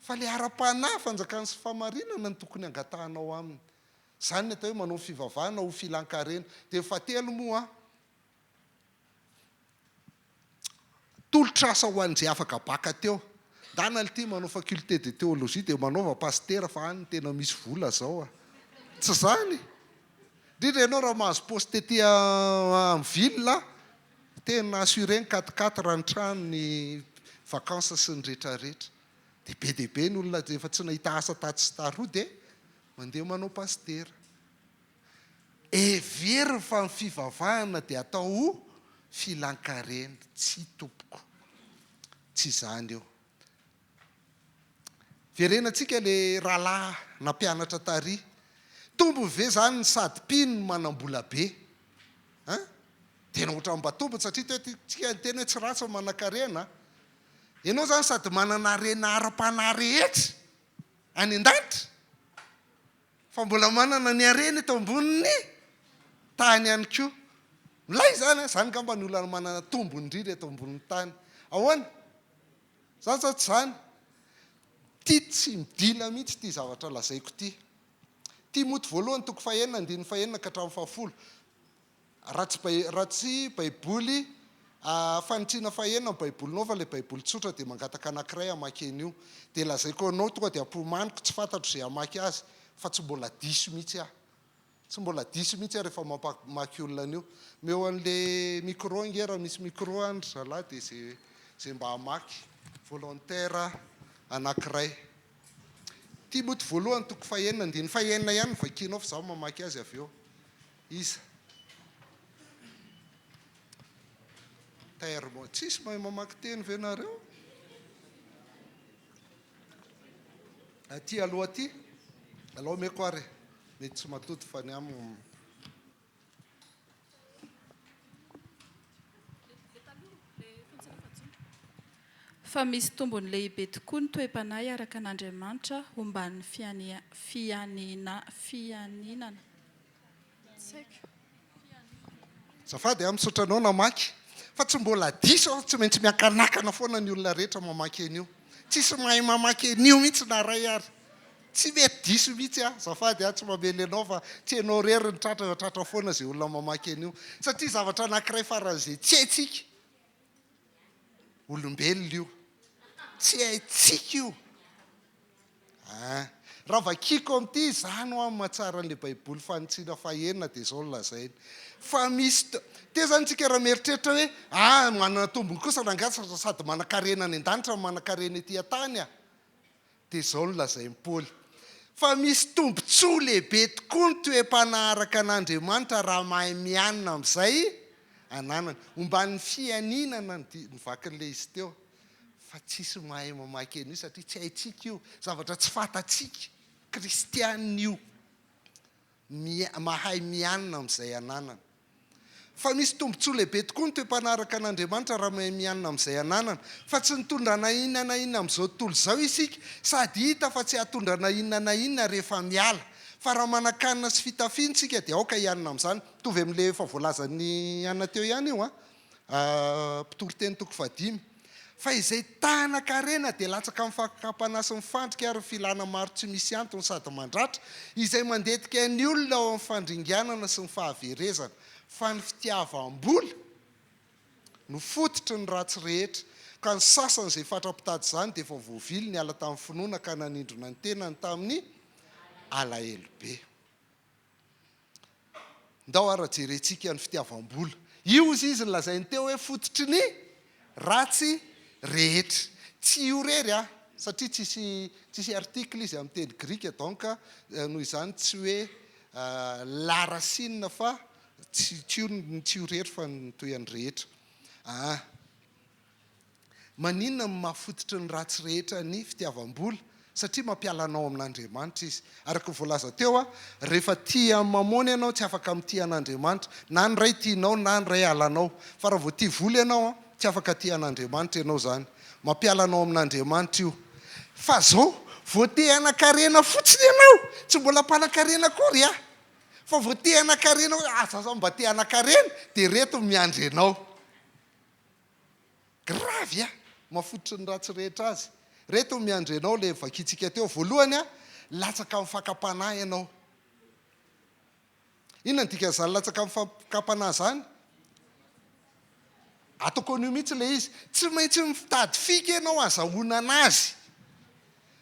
Fa ilay ara-panahy, fanjakany sy fahamarinana no tokony angatahanao aminy. Izany ny atao hoe manao fivavahana ho filan-karena. Dia ny fahatelo moa, Tolotr'asa ho an'izay afaka baka teo. Ndana lty manao faculté de théologie dia manaova pasitera fa any no tena misy vola zao a! Tsy zany? Indrindra ianao raha mahazo poste ety am ville tena assuré ny quatre quatre ny trano ny vacances sy ny retraretra. Dia be dia be ny olona efa tsy nahita asa tatsy sy taroa dia mandeha manao pasitera. Heveriny fa ny fivavahana dia atao ho filan-karena. Tsia tompoko. Tsy izany io. Verenantsika ilay rahalahy nampianatra tary. Tombony ve izany ny sady mpino no manam-bola be? Hein? Tena ohatran'ny mba tombony satria teo tsika niteny hoe tsy ratsy ny manan-karena. Ianao izany sady manana harena ara-panahy rehetra any an-danitra fa mbola manana ny harena eto ambonin'ny tany ihany koa. Milay izany an! Izany angamba ny olona manana tombony indrindra eto ambonin'ny tany. Ahoana? Izany sa tsy izany? Ity tsy midina mihitsy ity zavatra lazaiko ity. Timoty voalohany toko fahenina andininy fahenina ka hatramin'ny fahafolo. Raha tsy bai, raha tsy baiboly fanitsiana fahenina ny baibolinao fa ilay baiboly tsotra dia mangataka anankiray hamaky an'io. Dia lazaiko anao tonga dia ampomaniko tsy fantatro izay hamaky azy fa tsy mbola diso mihitsy aho. Tsy mbola diso mihitsy aho rehefa mampamaky olona an'io. Omeo an'le micro ange raha misy micro any ry zalahy dia ze ze mba hamaky. Volontaire anankiray. Timoty voalohany toko fahenina andininy fahenina ihany no vakianao fa izaho mamaky azy avy eo. Iza? Terme. Tsisy mahay mamaky teny ve nareo? Aty aloha aty. Alao omeko ary e. Mety tsy matody fa ny amiko. Fa misy tombony lehibe tokoa ny toe-panahy araka an'Andriamanitra omban'ny fianinana. Tsy haiko. Azafady a, misaotra anao namaky. Fa tsy mbola diso aho, tsy maintsy miakanakana foana ny olona rehetra mamaky an'io. Tsisy mahay mamaky an'io mihitsy na ray ary. Tsy mety diso mihitsy aho, azafady aho tsy mamely anao fa tsy ianao irery no tratra fa tratra foana izay olona mamaky an'io. Satria zavatra anankiray faran'izay tsy haintsika, olombelona io. Tsy haintsika io. Ah. Raha vakiako amin'ity, izany hoa no mahatsara an'ilay Baiboly fanitsiana fahenina dia izao no lazainy. Fa misy, teo izany tsika raha mieritreritra hoe, ah, manana tombony kosa rangahy sady manan-karena any an-danitra no manan-karena ety an-tany ah. Dia izao no lazain'i Paoly, Fa misy tombontsoa lehibe tokoa ny toe-panahy araka an'Andriamanitra raha mahay mianina amin'izay ananany. Omban'ny fianinana ny vakin'ilay izy teo. Fa tsisy mahay mamaky an'io satria tsy haintsika io. Zavatra tsy fantatsika. Kristianina io. Mahay mianina amin'izay ananany. Fa misy tombontsoa lehibe tokoa ny toe-panaraka an'Andriamanitra raha mahay mianina amin'izay ananana. Fa tsy nitondra na inona na inona amin'izao tontolo izao isika, sady hita fa tsy hahatondra na inona na inona rehefa miala. Fa raha manan-kanina sy fitafiana isika dia aoka hianina amin'izany. Mitovy amin'ilay efa voalazan'i Anna teo ihany io an! Mpitoriteny toko fahadimy. Fa izay tanan-karena dia latsaka amin'ny fakam-panahy sy ny fandrika ary ny filana maro tsy misy antony sady mandratra, izay mandetika ny olona ao amin'ny fandringanana sy ny fahaverezana. Fa ny fitiavam-bola no fototry ny ratsy rehetra, ka ny sasany izay fatra-pitady izany dia efa voavily niala tamin'ny finoana ka nanindrona ny tenany tamin'ny alahelo be. Ndao ara jerentsika ny fitiavam-bola. Io ozy izy nolazainy teo hoe fototry ny ratsy rehetra. Tsy io irery an, satria tsisy tsisy article izy amin'ny teny grika donc noho izany tsy hoe la racine fa tsy tsy io tsy io irery fa ny toy an'ny rehetra. Aa. Maninona no maha fototry ny ratsy rehetra ny fitiavam-bola? Satria mampiala anao amin'Andriamanitra izy. Araka ny voalaza teo, rehefa tia an'i Mamôna ianao, tsy afaka mitia an'Andriamanitra. Na ny iray tianao, na ny iray halanao. Fa raha vao tia vola ianao, tsy afaka tia an'Andriamanitra ianao izany. Mampiala anao amin'Andriamanitra io. Fa izao, vao te hanan-karena fotsiny ianao, tsy mbola mpanan-karena akory an! Fa vao te hanan-karena hoe, ah, za zao mba te hanan-karena, dia ireto miandry anao. Grave a! Mafototry ny ratsy rehetra azy. Reto ny miandry anao le vakintsika teo. Voalohany a, latsaka amin'ny fakam-panahy ianao. Inona ny dikan'izany latsaka amin'ny fakam-panahy izany? Ataoko an'io mihitsy ilay izy. Tsy maintsy mitady fika ianao azahoana anazy.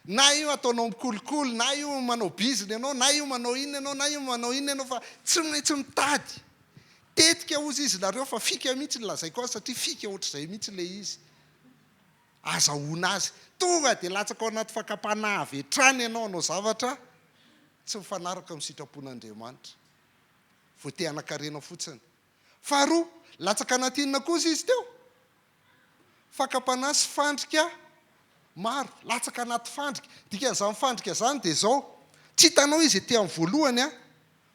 Na io ataonao mikolikoly, na io manao bizina ianao, na io manao inona ianao, na io manao inona ianao fa tsy maintsy mitady. Tetika hozy izy nareo fa fika mihitsy no lazaiko azy satria fika ohatr'izay mihitsy ilay izy. Azahoana azy. Tonga dia latsaka ao anaty fakam-panahy avy hatrany ianao hanao zavatra tsy mifanaraka amin'ny sitrapon'Andriamanitra. Vao te hanan-karena fotsiny. Faharoa, latsaka anaty inona kosa izy teo? Fakam-panahy sy fandrika maro. Latsaka anaty fandrika. Dikan'izany fandrika izany dia izao, tsy hitanao izy ety amin'ny voalohany an,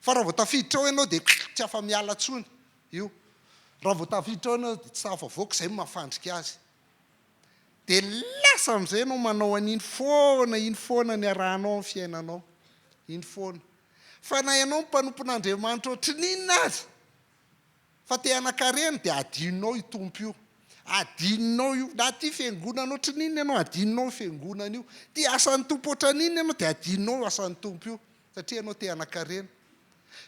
fa raha vao tafiditra ao ianao dia tsy afa-miala intsony io. Raha vao tafiditra ao ianao dia tsy tafavoaka, izay no maha-fandrika azy. Dia lasa amin'izay ianao manao an'iny foana, iny foana ny arahanao amin'ny fiainanao. Iny foana. Fa na ianao mpanompon'Andriamanitra ohatrin'inona aza, fa te hanan-karena dia adinonao io Tompo io. Adinonao io. Na tia fiangonana ohatrin'inona ianao, adinonao io fiangonana io. Tia asan'ny Tompo ohatran'inona ianao dia adinonao io asan'ny Tompo io. Satria ianao te hanan-karena.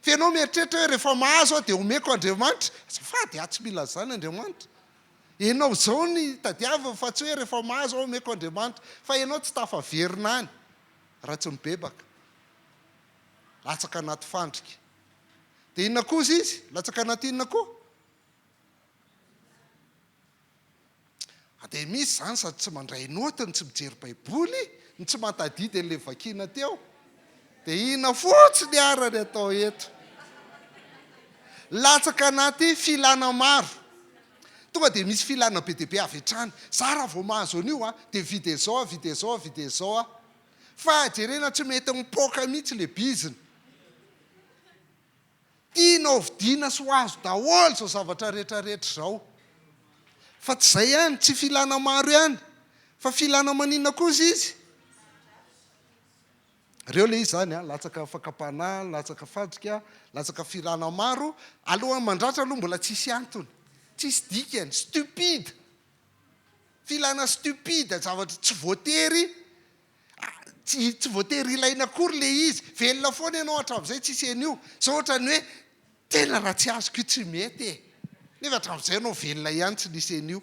Fa ianao mieritreritra hoe rehefa mahazo aho dia omeko Andriamanitra. Azafady aho tsy mila an'izany Andriamanitra. Ianao izao ny tadiaviny fa tsy hoe rehefa mahazo aho omeko Andriamanitra. Fa ianao tsy tafaverina any raha tsy mibebaka. Latsaka anaty fandrika. Dia inona kosa izy? Latsaka anaty inona koa? Dia misy izany sady tsy mandray naoty no tsy mijery baiboly no tsy mahatadidy an'ilay vakiana teo. Dia inona fotsiny ara ny atao eto? Latsaka anaty filana maro. Tonga dia misy filana be dia be avy hatrany. Za raha vao mahazo an'io a, dia mividy an'izao aho, mividy an'izao aho, mividy an'izao aho. Fa jerena tsy mety mipoaka mihitsy le bizina. Tianao vidiana sy ho azo daholo izao zavatra rehetra rehetra izao. Fa tsy izay ihany, tsy filana maro ihany, fa filana maninona kosa izy? Reo le izy zany a, latsaka fakam-panahy, latsaka fandrika, latsaka filana maro, alohan'ny mandratra aloha mbola tsisy antony, tsisy dikany, stupide. Filana stupide, zavatra tsy voatery tsy tsy voatery ilaina akory le izy, velona foana ianao hatramin'izay tsisy an'io, zao ohatran'ny hoe tena raha tsy azoko io tsy mety e, nefa hatramin'izay ianao velona ihany tsy nisy an'io,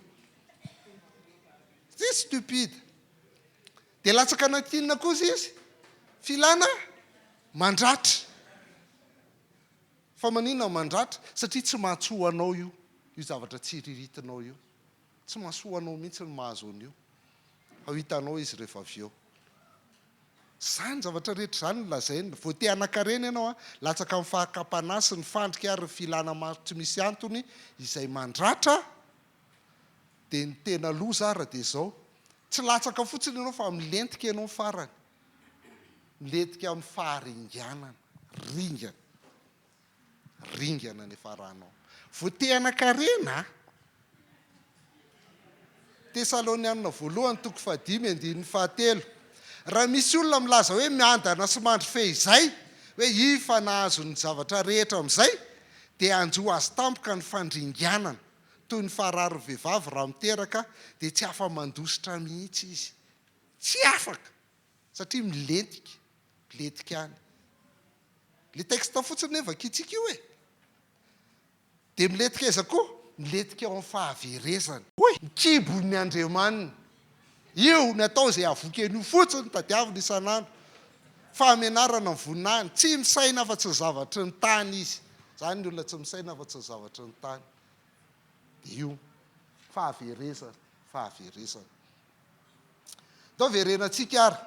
c'est stupide. Dia latsaka anaty inona kosa izy? Filana mandratra. Fa maninona mandratra? Satria tsy mahatsoa anao io, io zavatra tsiriritinao io. Tsy mahasoa anao mihitsy ny mahazo an'io. Fa ho hitanao izy rehefa avy eo. Izany zavatra rehetra izany no lazainy. Vao te hanan-karena ianao an, latsaka amin'ny fahakam-panahy sy ny fandrika ary ny filana maro tsy misy antony izay mandratra, dia ny tena loza ara dia izao, tsy latsaka fotsiny ianao fa milentika ianao farany. Milentika amin'ny faharinganana. Ringana. Ringana ny faranao. Voatehan-karena a! Tesalonianina voalohany toko fahadimy andininy fahatelo. Raha misy olona milaza hoe miandana sy mandry fehizay, hoe i fa nahazo ny zavatra rehetra amin'izay, dia hanjo azy tampoka ny fandringanana. Toy ny fahararin'ny vehivavy raha miteraka, dia tsy afa-mandositra mihitsy izy. Tsy afaka! Satria milentika, milentika any. Le texte fotsiny ne vakintsika io e! Dia milentika aiza koa? Milentika ao amin'ny fahaverezana. Hoy ny kibon'ny Andriamaniny. Io ny atao izay havoky an'io fotsiny tadiaviny isan'andro. Fahamenarana ny voninahiny. Tsy misaina afa-tsy ny zavatry ny tany izy. Izany ny olona tsy misaina afa-tsy ny zavatry ny tany. Dia io. Fahaverezana. Fahaverezana. Ndao verenantsika ary.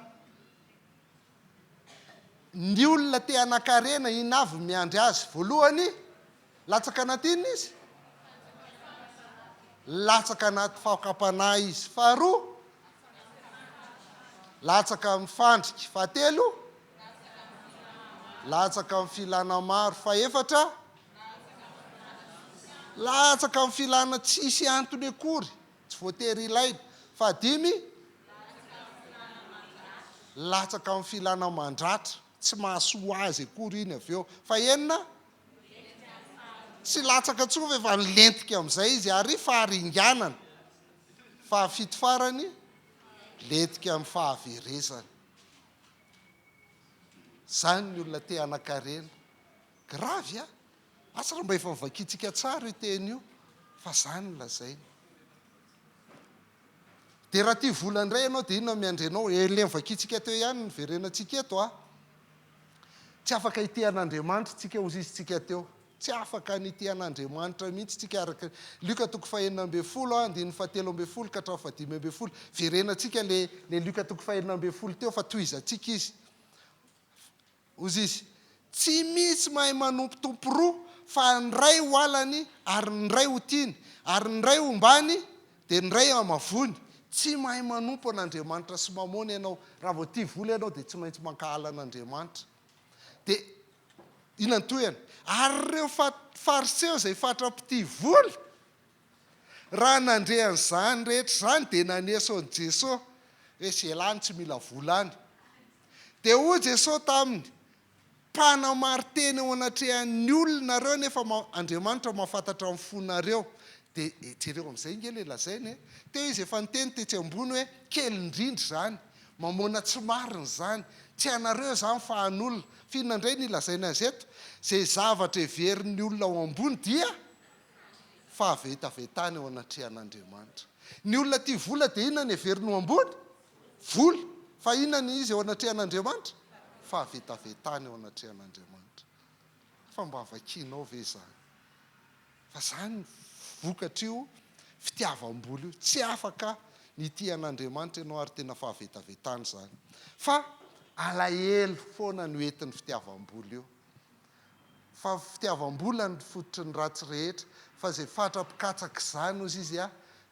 Ny olona te hanan-karena, inona avy no miandry azy? Voalohany, latsaka anaty inona izy? Latsaka anaty fakam-panahy izy. Faharoa, latsaka amin'ny fandrika. Fahatelo, latsaka amin'ny filana maro. Fahefatra, latsaka amin'ny filana tsisy antony akory. Tsy voatery ilaina. Fahadimy, latsaka amin'ny filana mandratra, tsy mahasoa azy akory iny avy eo. Fahenina, tsy latsaka intsony fa efa nilentika amin'izay izy ary faharinganana. Fahafito farany, lentika amin'ny fahaverezana. Izany ny olona te hanan-karena. Gravy a! Asa raha mba efa novakintsika tsara io teny io fa zany no lazainy. Dia raha tia vola indray ianao dia inona no miandry anao? Ilay novakintsika teo ihany no niverenantsika eto a. Tsy afaka hitia an'Andriamanitra tsika hozy izy tsika teo. Tsy afaka ny hitia an'Andriamanitra mihitsy tsika araka Lioka toko fahenina ambin'ny folo andininy fahatelo ambin'ny folo ka hatramin'ny fahadimy ambin'ny folo. Verenantsika le le Lioka toko fahenina ambin'ny folo teo fa tohizantsika izy. Hozy izy, Tsy misy mahay manompo tompo roa, fa ny iray ho halany ary ny iray ho tiany, ary ny iray hombany dia ny iray hamavoiny. Tsy mahay manompo an'Andriamanitra sy Mamôna ianao. Raha vao tia vola ianao dia tsy maintsy mankahala an'Andriamanitra. Dia inona ny tohiny? Ary ireo Fariseo izay fatra-pitia vola, raha nandre an'izany rehetra izany dia naneso an'i Jesoa, hoe ze lany tsy mila vola any. Dia hoy Jesoa taminy, Mpanamarin-tena eo anatrehan'ny olona nareo nefa Andriamanitra mahafantatra ny fonareo. Dia jereo amin'izay ange ilay lazainy e. Teo izy efa niteny tetsy ambony hoe kely indrindra izany, mamoana tsy marina izany, tsy anareo izany fa an'olona. Fa inona indray no ilazainy azy eto? Izay zavatra heverin'ny olona ho ambony dia fahavetavetana eo anatrehan'Andriamanitra. Ny olona tia vola dia inona no heveriny ho ambony? Vola. Fa inona ny izy eo anatrehan'Andriamanitra? Fahavetavetana eo anatrehan'Andriamanitra. Fa mba vakianao ve izany? Fa izany ny vokatr'io fitiavam-bola io. Tsy afaka ny hitia an'Andriamanitra ianao ary tena fahavetavetana izany. Fa alahelo foana no entin'ny fitiavam-bola io. Fa fitiavam-bola no fototry ny ratsy rehetra, fa izay fatra-pikatsaka izany, hozy izy,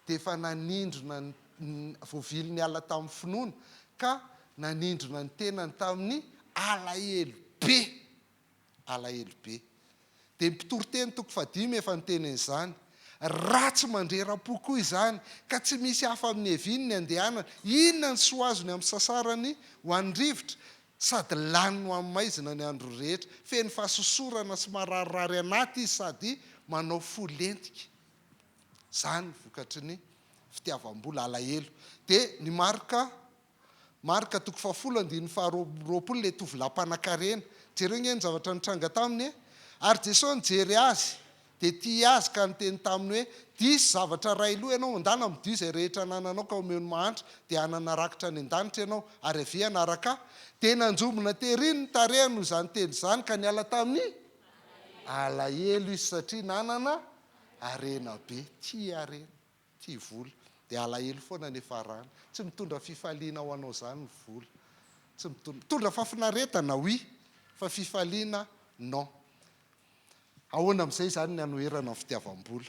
dia efa nanindrona ny, voavily niala tamin'ny finoana, ka nanindrona ny tenany tamin'ny alahelo be. Alahelo be. Dia ny Mpitoriteny toko fahadimy efa niteny an'izany. Ratsy mandrera-po koa izany, ka tsy misy hafa amin'ny eviny ny andehanana. Inona ny soa azony amin'ny sasarany ho an'ny rivotra? Sady laniny ho amin'ny maizina ny andro rehetra. Feno fahasosorana sy mararirary anaty izy sady manao fo lentika. Izany vokatry ny fitiavam-bola, alahelo. Dia ny Marka, Marka toko fahafolo andininy faharoapolo, ilay tovolahy mpanankarena. Jereo ange ny zavatra nitranga taminy e! Ary Jesosy nijery azy, Dia tia azy ka niteny taminy hoe, Diso zavatra iray loha ianao, ndana amidio izay rehetra anananao ka omeo ny mahantra, dia hanana rakitra any an-danitra ianao, ary avia hanaraka ahy. Dia nanjombona tery ny tarehiny noho izany teny izany, ka niala tamin'ny alahelo izy, satria nanana harena be. Tia harena, tia vola. Dia alahelo foana ny hiafarany. Tsy mitondra fifaliana ho anao izany ny vola. Tsy mitondra. Mitondra fahafinaretana, oui, fa fifaliana, non. Ahoana amin'izay izany ny hanoherana ny fitiavam-bola?